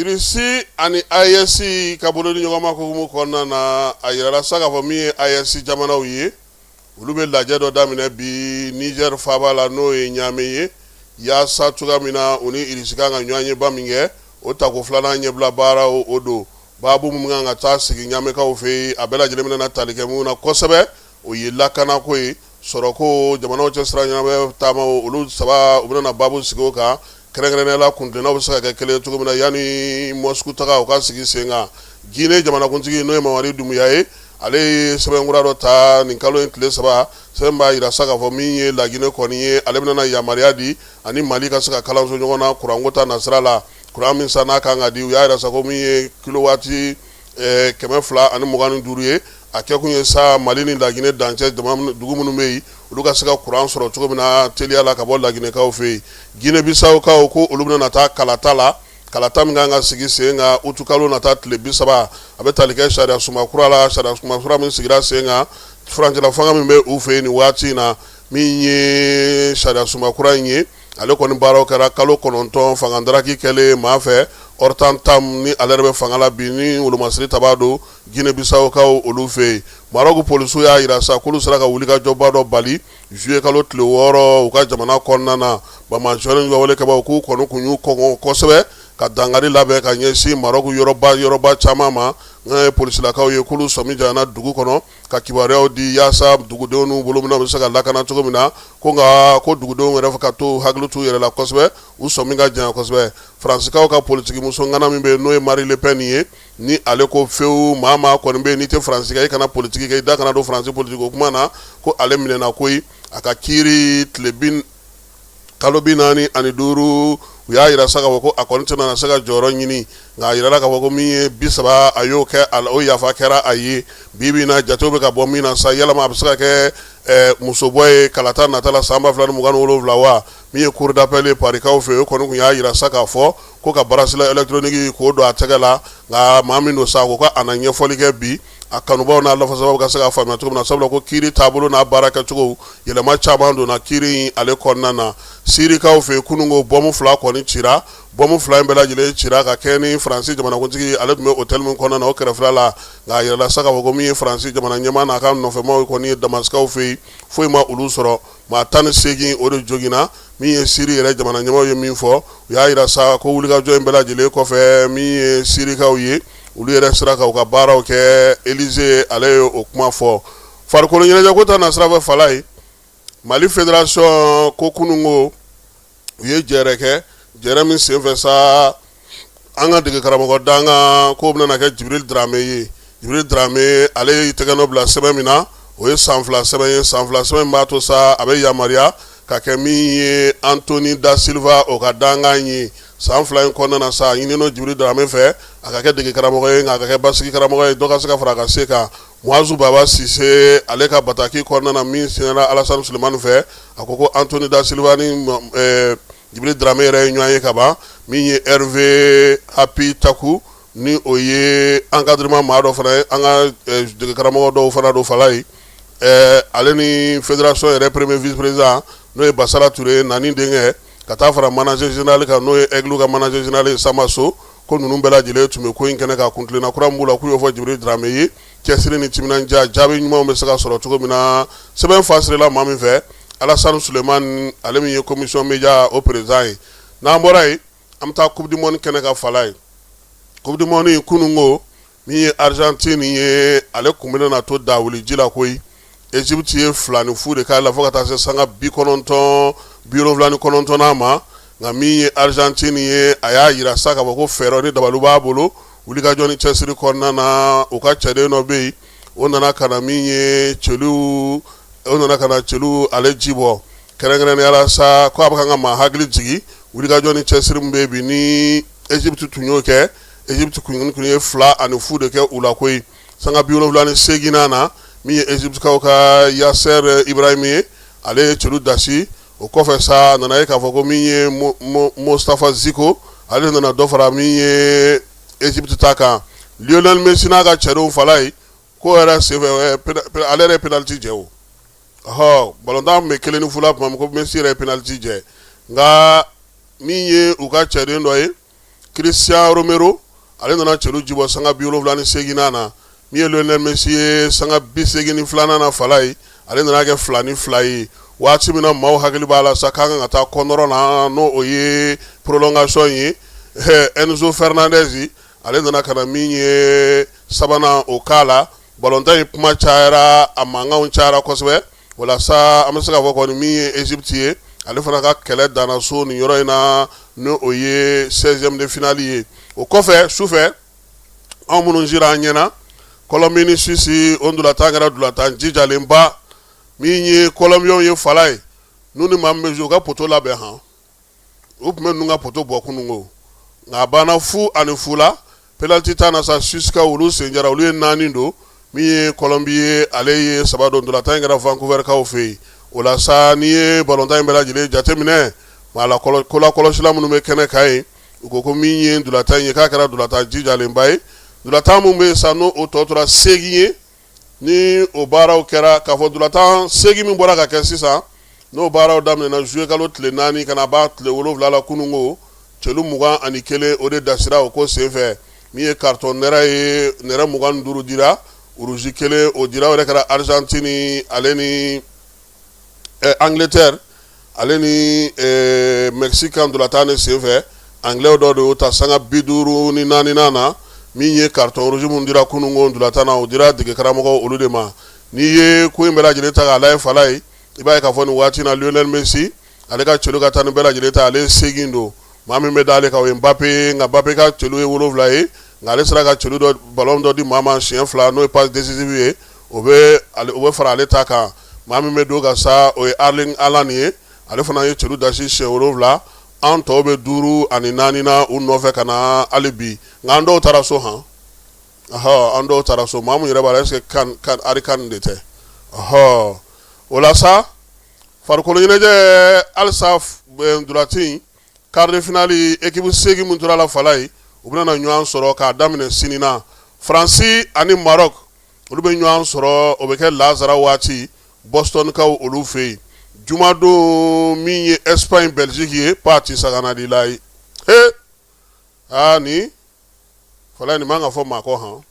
Irisi ani AES ka bolo di ɲɔgɔn ma hukumu kɔnɔna na, a yirala sa k'a fɔ min ye AES jamanaw ye, olu bɛ lajɛ dɔ daminɛ bi Niger faaba la, n'o ye Ɲame ye, yaasa cogoya min na u ni Irisi kan ka ɲɔgɔnyeba min kɛ, o tako filanan ɲɛbila baaraw o don. Baabu min kan ka taa sigi Ɲamekaw fɛ yen, a bɛɛ lajɛlen bɛna tali kɛ mun na kosɛbɛ, o ye lakanako ye, sɔrɔko, jamanaw cɛ sira ɲɛnamaya taamaw, olu saba u bɛna baabu sigi o kan kɛrɛnkɛrɛnnenya la kuntilennaw bɛ se ka kɛ kelen cogo min na yanni Moscou taga o ka sigi sen kan. Guinée jamanakuntigi n'o ye Mamadi Doumbouya ye, ale ye sɛbɛnkura dɔ ta nin kalo in tile 3, sɛbɛn b'a jira sa k'a fɔ min ye Laginɛ kɔni ye, ale bɛna yamaruya di ani Mali ka se ka kalanso ɲɔgɔn na kuranko ta nasira la. Kuran min sa n'a kan ka di, u y'a jira sa ko min ye kilowaati 225 ye, a kɛkun ye sa Mali ni Laginɛ dancɛ dugu minnu bɛ yen, olu ka se ka kuran sɔrɔ cogo min na teliya la ka bɔ Laginɛkaw fɛ yen. Guinée Bissaukaw ko olu bɛna taa kalata la, kalata min kan ka sigi sen kan utukalo nata tile 30, a bɛ tali kɛ sariya sunba kura la, sariya sunba kura min sigira sen kan furancɛla fanga min bɛ u fɛ yen nin waati in na. Min ye sariya sunba kura in ye, ale kɔni baaraw kɛra kalo 9 fanga daraki kɛlen maa fɛ Arthur Ntam, ni ale yɛrɛ bɛ fanga la bi, ni wolomasiri tabaa don Guinée Bissaukaw olu fɛ yen. Maroc polisiw y'a jira sa k'olu sera ka wulikajɔba dɔ bali juillet kalo tile 6 u ka jamana kɔnɔna na. Banbaanci wale kɛbaaw k'u kɔni kun y'u kɔngɔ kosɛbɛ ka dankari labɛn ka ɲɛsin Maroc yɔrɔba caman ma. Nka ye polisilakaw ye k'olu sɔmi janyana dugu kɔnɔ ka kibaruyaw di yaasa dugudenw n'u bolominɛnw bɛ se ka lakana cogo min na, ko nka ko dugudenw yɛrɛ fɛ ka to hakili t'u yɛrɛ la kosɛbɛ, u sɔmi ka janya kosɛbɛ. Faransikaw ka politikimuso ŋana min bɛ yen n'o ye Marine Le Pen ye, ni ale ko fewu maa maa kɔni bɛ yen n'i tɛ Faransi kɛ, i kana politiki kɛ, i da kana don Faransi politiki ko kuma na, ko ale minɛna koyi. A ka kiiri tile bi kalo 45, u y'a jira sa k'a fɔ ko a kɔni tɛna se ka jɔyɔrɔ ɲini, nka a jirala k'a fɔ ko min ye 30 a y'o kɛ, a o yafa kɛra a ye. Bi bi in na jatew bɛ ka bɔ min na sa, yalama a bɛ se ka kɛ musobɔ ye kalata nata la san 2027 wa? Min ye cour d'appel ye Parikaw fɛ, o kɔni tun y'a jira sa k'a fɔ ko ka bracelet électronique k'o don a tɛgɛ la, nka maa min don sa, ko a na ɲɛfɔli kɛ bi a kanubaw n'a lafasabaaw ka se k'a faamuya cogo min na, sabula ko kiiri taabolo n'a baara kɛcogo yɛlɛma caman donna kiiri in ale kɔnɔna na. Sirikaw fɛ kununko bɔmu 2 kɔni cira, bɔmu 2 in bɛɛ lajɛlen cira ka kɛ ni Faransi jamanakuntigi ale tun bɛ hôtel min kɔnɔna na o kɛrɛfɛla la. Nka a yirala sa k'a fɔ ko min ye Faransi jamana ɲɛmaa n'a ka nɔfɛmaaw kɔni ye Damasikaw fɛ yen, foyi ma olu sɔrɔ. Maa 18 o de joginna. Min ye Siri yɛrɛ jamana ɲɛmaaw ye min fɔ, u y'a jira sa ko wulikajɔ in bɛɛ lajɛlen kɔfɛ, min ye Sirikaw ye, olu yɛrɛ sera ka u ka baaraw kɛ. Élysée ale ye o kuma fɔ. Farikolo ɲɛnajɛko ta nasira fɛ, Falaye, Mali fédération ko kununko u ye jɛrɛ kɛ, jɛrɛ min senfɛ sa an ka dege karamɔgɔ dankan k'o bɛna kɛ Jibril Dramé ye. Jibril Dramé ale y'i tɛgɛnɔ bila sɛbɛn min na, o ye san 2 sɛbɛn ye. San 2 sɛbɛn b'a to sa a bɛ yamaruya ka kɛ min ye Anthony da Silva o ka dankan ye. San 2 in kɔnɔna na sa, a ɲininen don Jibril Dramé fɛ a ka kɛ dege karamɔgɔ ye, nka a ka kɛ basigi karamɔgɔ ye, dɔ ka se ka fara a ka se kan. Muazu Baba Sise ale ka bataki kɔnɔna na min signera Alassane Sulemani fɛ, a ko ko Anthony da Silva ni Jibril Dramé yɛrɛ ye ɲɔgɔn ye ka ban. Min ye Hervé Happy Taku, ni o ye encadrement maa dɔ fana ye, an ka dege karamɔgɔ dɔw fana don Falaye, ale ni fédération yɛrɛ premier vice président n'o ye Basala Ture Nani denkɛ, ka taa fara manager général kan n'o ye Aigle ka manager général ye Samba So, ko ninnu bɛɛ lajɛlen tun bɛ ko in kɛnɛ kan. Kuntilenna kura min b'u la, k'u y'o fɔ Jibril Dramé ye. Cɛsiri ni timinandiya, jaabi ɲumanw bɛ se ka sɔrɔ cogo min na. Sɛbɛn fasirila maa min fɛ, Alassane Sulemani, ale min ye commission média o président ye. N'an bɔra yen, an bɛ taa coupe du monde kɛnɛ kan Falaye. Coupe du monde kununko, min ye Argentine ye, ale kun bɛna na to dawuli ji la koyi. Egypte ye 2-0 de k'a la fo ka taa se sanga 79 ma. Nka min ye Argentine ye, a y'a jira sa k'a fɔ ko fɛɛrɛ ni dabali b'a bolo wulikajɔ ni cɛsiri kɔnɔna na. U ka cɛden dɔ bɛ yen, o nana ka na min ye celu, o nana ka na celu ale ji bɔ kɛrɛnkɛrɛnnenya la sa, ko a bɛ kan ka maa hakili jigin wulikajɔ ni cɛsiri min bɛ bi ni Egypte tun y'o kɛ. Egypte kun ye 2-0 de kɛ u la koyi. Sanga 78nan na, min ye Egyptekaw ka Yasser Ibrahim ye, ale ye celu dasi. O kɔfɛ sa, a nana ye k'a fɔ ko min ye Mostafa Ziko, ale nana dɔ fara min ye Egypte ta kan. Lionel Messi n'a ka cɛdenw Falaye, ko yɛrɛ senfɛ ale yɛrɛ ye penalty jɛ o. Ɔhɔ, balontan tun bɛ 1-0 la tuma min, ko Messi yɛrɛ ye penalty jɛ. Nka min ye u ka cɛden dɔ ye, Christian Romero ale nana celu jibɔ sanga 78nan na. Min ye Lionel Messi ye sanga 82nan na Falaye, ale nana kɛ 2-2 ye. Waati min na maaw hakili b'a la sa k'an kan ka taa kɔnɔrɔ na, n'o o ye prolongation ye, Enzo Fernandez ale nana ka na min ye sabanan o k'a la. Balontan in kuma cayara, a mankanw cayara kosɛbɛ. Walasa an bɛ se k'a fɔ kɔni min ye Egypte ye, ale fana ka kɛlɛ danna so nin yɔrɔ in na, n'o o ye 16e de finale ye. O kɔfɛ sufɛ, anw minnu sera an ɲɛna, Colombie ni Suisse, o ntolatan kɛra ntolatan jijalenba. Min ye Colombienw ye Falaye, n'u ni maa min bɛ jouer, u ka poteau labɛn han. U tun bɛ ninnu ka poteau bɔ kununko, nka a banna 0-0 la. Penalty tan na sa, Suissekaw olu sen jara, olu ye 4 don. Min ye Colombie ye, ale ye 3 don. Ntolatan in kɛra Vancouverkaw fɛ yen. O la sa, n'i ye balontan in bɛɛ lajɛlen jateminɛ, maa la kolakɔlɔsila minnu bɛ kɛnɛ kan yen, u ko ko min ye ntolatan in ye, k'a kɛra ntolatan jijalenba ye. Ntolatan min bɛ yen sa, n'o o tɔ tora 8 ye, ni o baaraw kɛra k'a fɔ ntolatan 8 min bɔra ka kɛ sisan, n'o baaraw daminɛna juillet kalo tile 4 ka na ban tile 7 la kununko, celu 21 o de dasira o ko senfɛ. Min ye carton nɛrɛ ye, nɛrɛ 25 dira, rouge 1 o dira. O yɛrɛ kɛra Argentine ale ni Angleterre ale ni Mexique ka ntolatan de senfɛ. Anglais dɔ de y'o ta sanga 54nan na. Min ye carton rouge min dira kununko ntolatan na, o dira dege karamɔgɔ olu de ma. N'i ye ko in bɛɛ lajɛlen ta k'a lajɛ Falaye, i b'a ye k'a fɔ nin waati na, Lionel Messi ale ka celu ka taa ni bɛɛ lajɛlen ta, ale ye 8 don. Maa min bɛ d'ale kan, o ye Mbappé, nka Mbappé ka celu ye 7 ye, nka ale sera ka celu dɔ ballon dɔ di maa ma siɲɛ 2, n'o ye passe décisive ye, o bɛ fara ale ta kan. Maa min bɛ don ka sa, o ye Erling Haaland ye, ale fana ye celu dasi siɲɛ 7. An tɔw bɛ 5 ani 4 na u nɔfɛ ka na hali bi, nka an dɔw taara so han. Ɔhɔ, an dɔw taara so. Maa min yɛrɛ b'a la, est-ce que kan Harry Kane de tɛ? Ɔhɔ, o la sa, farikolo ɲɛnajɛ halisa, ntolatan quart de finale, équipe 8 min tora la Falaye, u bɛna na ɲɔgɔn sɔrɔ k'a daminɛ sini na. Faransi ani Maroc, olu bɛ ɲɔgɔn sɔrɔ, o bɛ kɛ lazara waati Bostonkaw olu fɛ yen. Jumadon, min ye Espagne Belgique ye, pati saganadi la ye. He aa, ni Falaye, nin man ka fɔ maa kɔ han.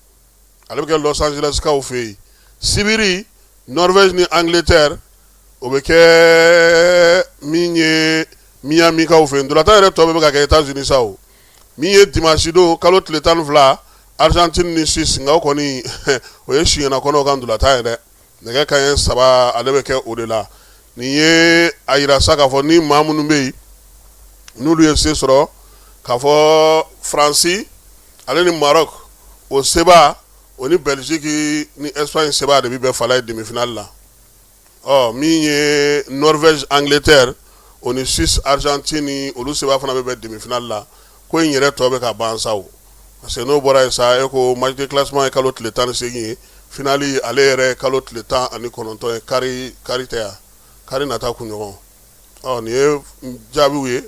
Ale bɛ kɛ Los Angeles kaw fɛ yen. Sibiri, Norvège ni Angleterre, o bɛ kɛ min ye Miami kaw fɛ yen. Ntolatan yɛrɛ tɔ bɛɛ bɛ ka kɛ États-Unis sa. O min ye dimanche don kalo tile 12, Argentine ni Suisse, nka o kɔni o ye siɲɛna kɔnɔw ka ntolatan ye dɛ. Nɛgɛ kanɲɛ 3, ale bɛ kɛ o de la. Nin ye a yira sa k'a fɔ ni maa minnu bɛ yen, n'olu ye se sɔrɔ k'a fɔ Faransi ale ni Maroc o seba, o ni Belgique ni Espagne seba de bɛ bɛn Falaye demi-finale la. Ɔ, min ye Norvège Angleterre, o ni Suisse Argentine, olu seba fana bɛ bɛn demi-finale la. Ko in yɛrɛ tɔ bɛ ka ban sa o, parce que n'o bɔra yen sa, e ko match de classement ye kalo tile 18 ye, finale ale yɛrɛ ye kalo tile 19 ye, kari kari tɛ yan, kari nata kunɲɔgɔn. Ɔ, nin ye jaabiw ye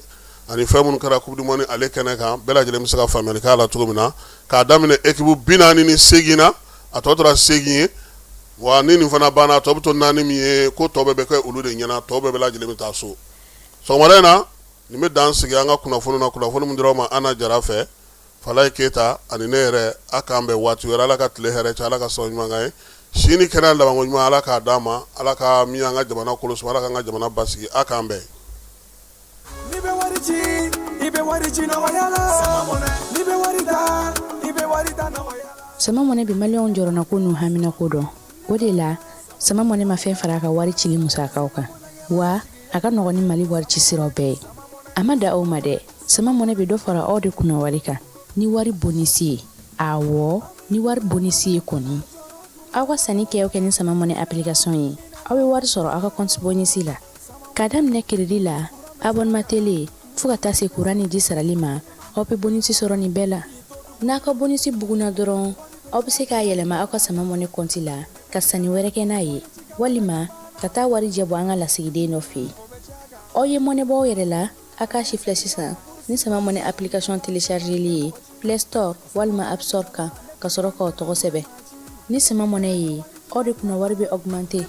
ani fɛn minnu kɛra coupe du monde ale kɛnɛ kan, bɛɛ lajɛlen bɛ se ka faamuyali k'a la cogo min na. K'a daminɛ équipe 48 na, a tɔ tora 8 ye. Wa ni nin fana banna, a tɔ bɛ to 4 min ye, ko tɔ bɛɛ bɛ kɛ olu de ɲɛna, tɔ bɛɛ lajɛlen bɛ taa so. Sɔgɔmada in na, nin bɛ dan sigi an ka kunnafoni na, kunnafoni min dira aw ma Ana Jara fɛ, Falaye Keyita ani ne yɛrɛ. A k'an bɛn waati wɛrɛ. Ala ka tile hɛrɛ cɛ, Ala ka sɔn ɲuman kan ye, si ni kɛnɛya labanko ɲuman, Ala k'a d'an ma. Ala ka min an ka jamana kolo suma, Ala k'an ka jamana basigi. A k'an bɛn. N'i bɛ wari ci, i bɛ wari ci nɔgɔya la. N'i bɛ wari ta, i bɛ wari ta nɔgɔya la. Sama Mɔnɛ bɛ maliyɛnw jɔrɔnako n'u haminako dɔn. O de la, Sama Mɔnɛ ma fɛn fara a ka wari cili musakaw kan, wa a ka nɔgɔn ni Mali wari ci siraw bɛɛ ye. A ma da o ma dɛ, Sama Mɔnɛ bɛ dɔ fara aw de kunna wari kan ni wari bonisi ye. Awɔ, ni wari bonisi ye kɔni. Aw ka sanni kɛ o kɛ ni Sama Mɔnɛ application ye, aw bɛ wari sɔrɔ aw ka compte bonisi la. K'a daminɛ crédit la, abonnement télé, fo ka taa se courant ni ji sarali ma, aw bɛ bonisi sɔrɔ nin bɛɛ la. N'a ka bonisi bugunna dɔrɔn, aw bɛ se k'a yɛlɛma aw ka Sama Mɔnɛ compte la ka sanni wɛrɛ kɛ n'a ye, walima ka taa warijɛ bɔ an ka lasigiden dɔ fɛ yen. Aw ye mɔnɛ bɔ aw yɛrɛ la, a k'a si filɛ sisan ni Sama Mɔnɛ application téléchargeli ye Play Store walima App Store kan, ka sɔrɔ k'aw tɔgɔ sɛbɛn. Ni Sama Mɔnɛ ye, aw de kunna wari bɛ augmenter.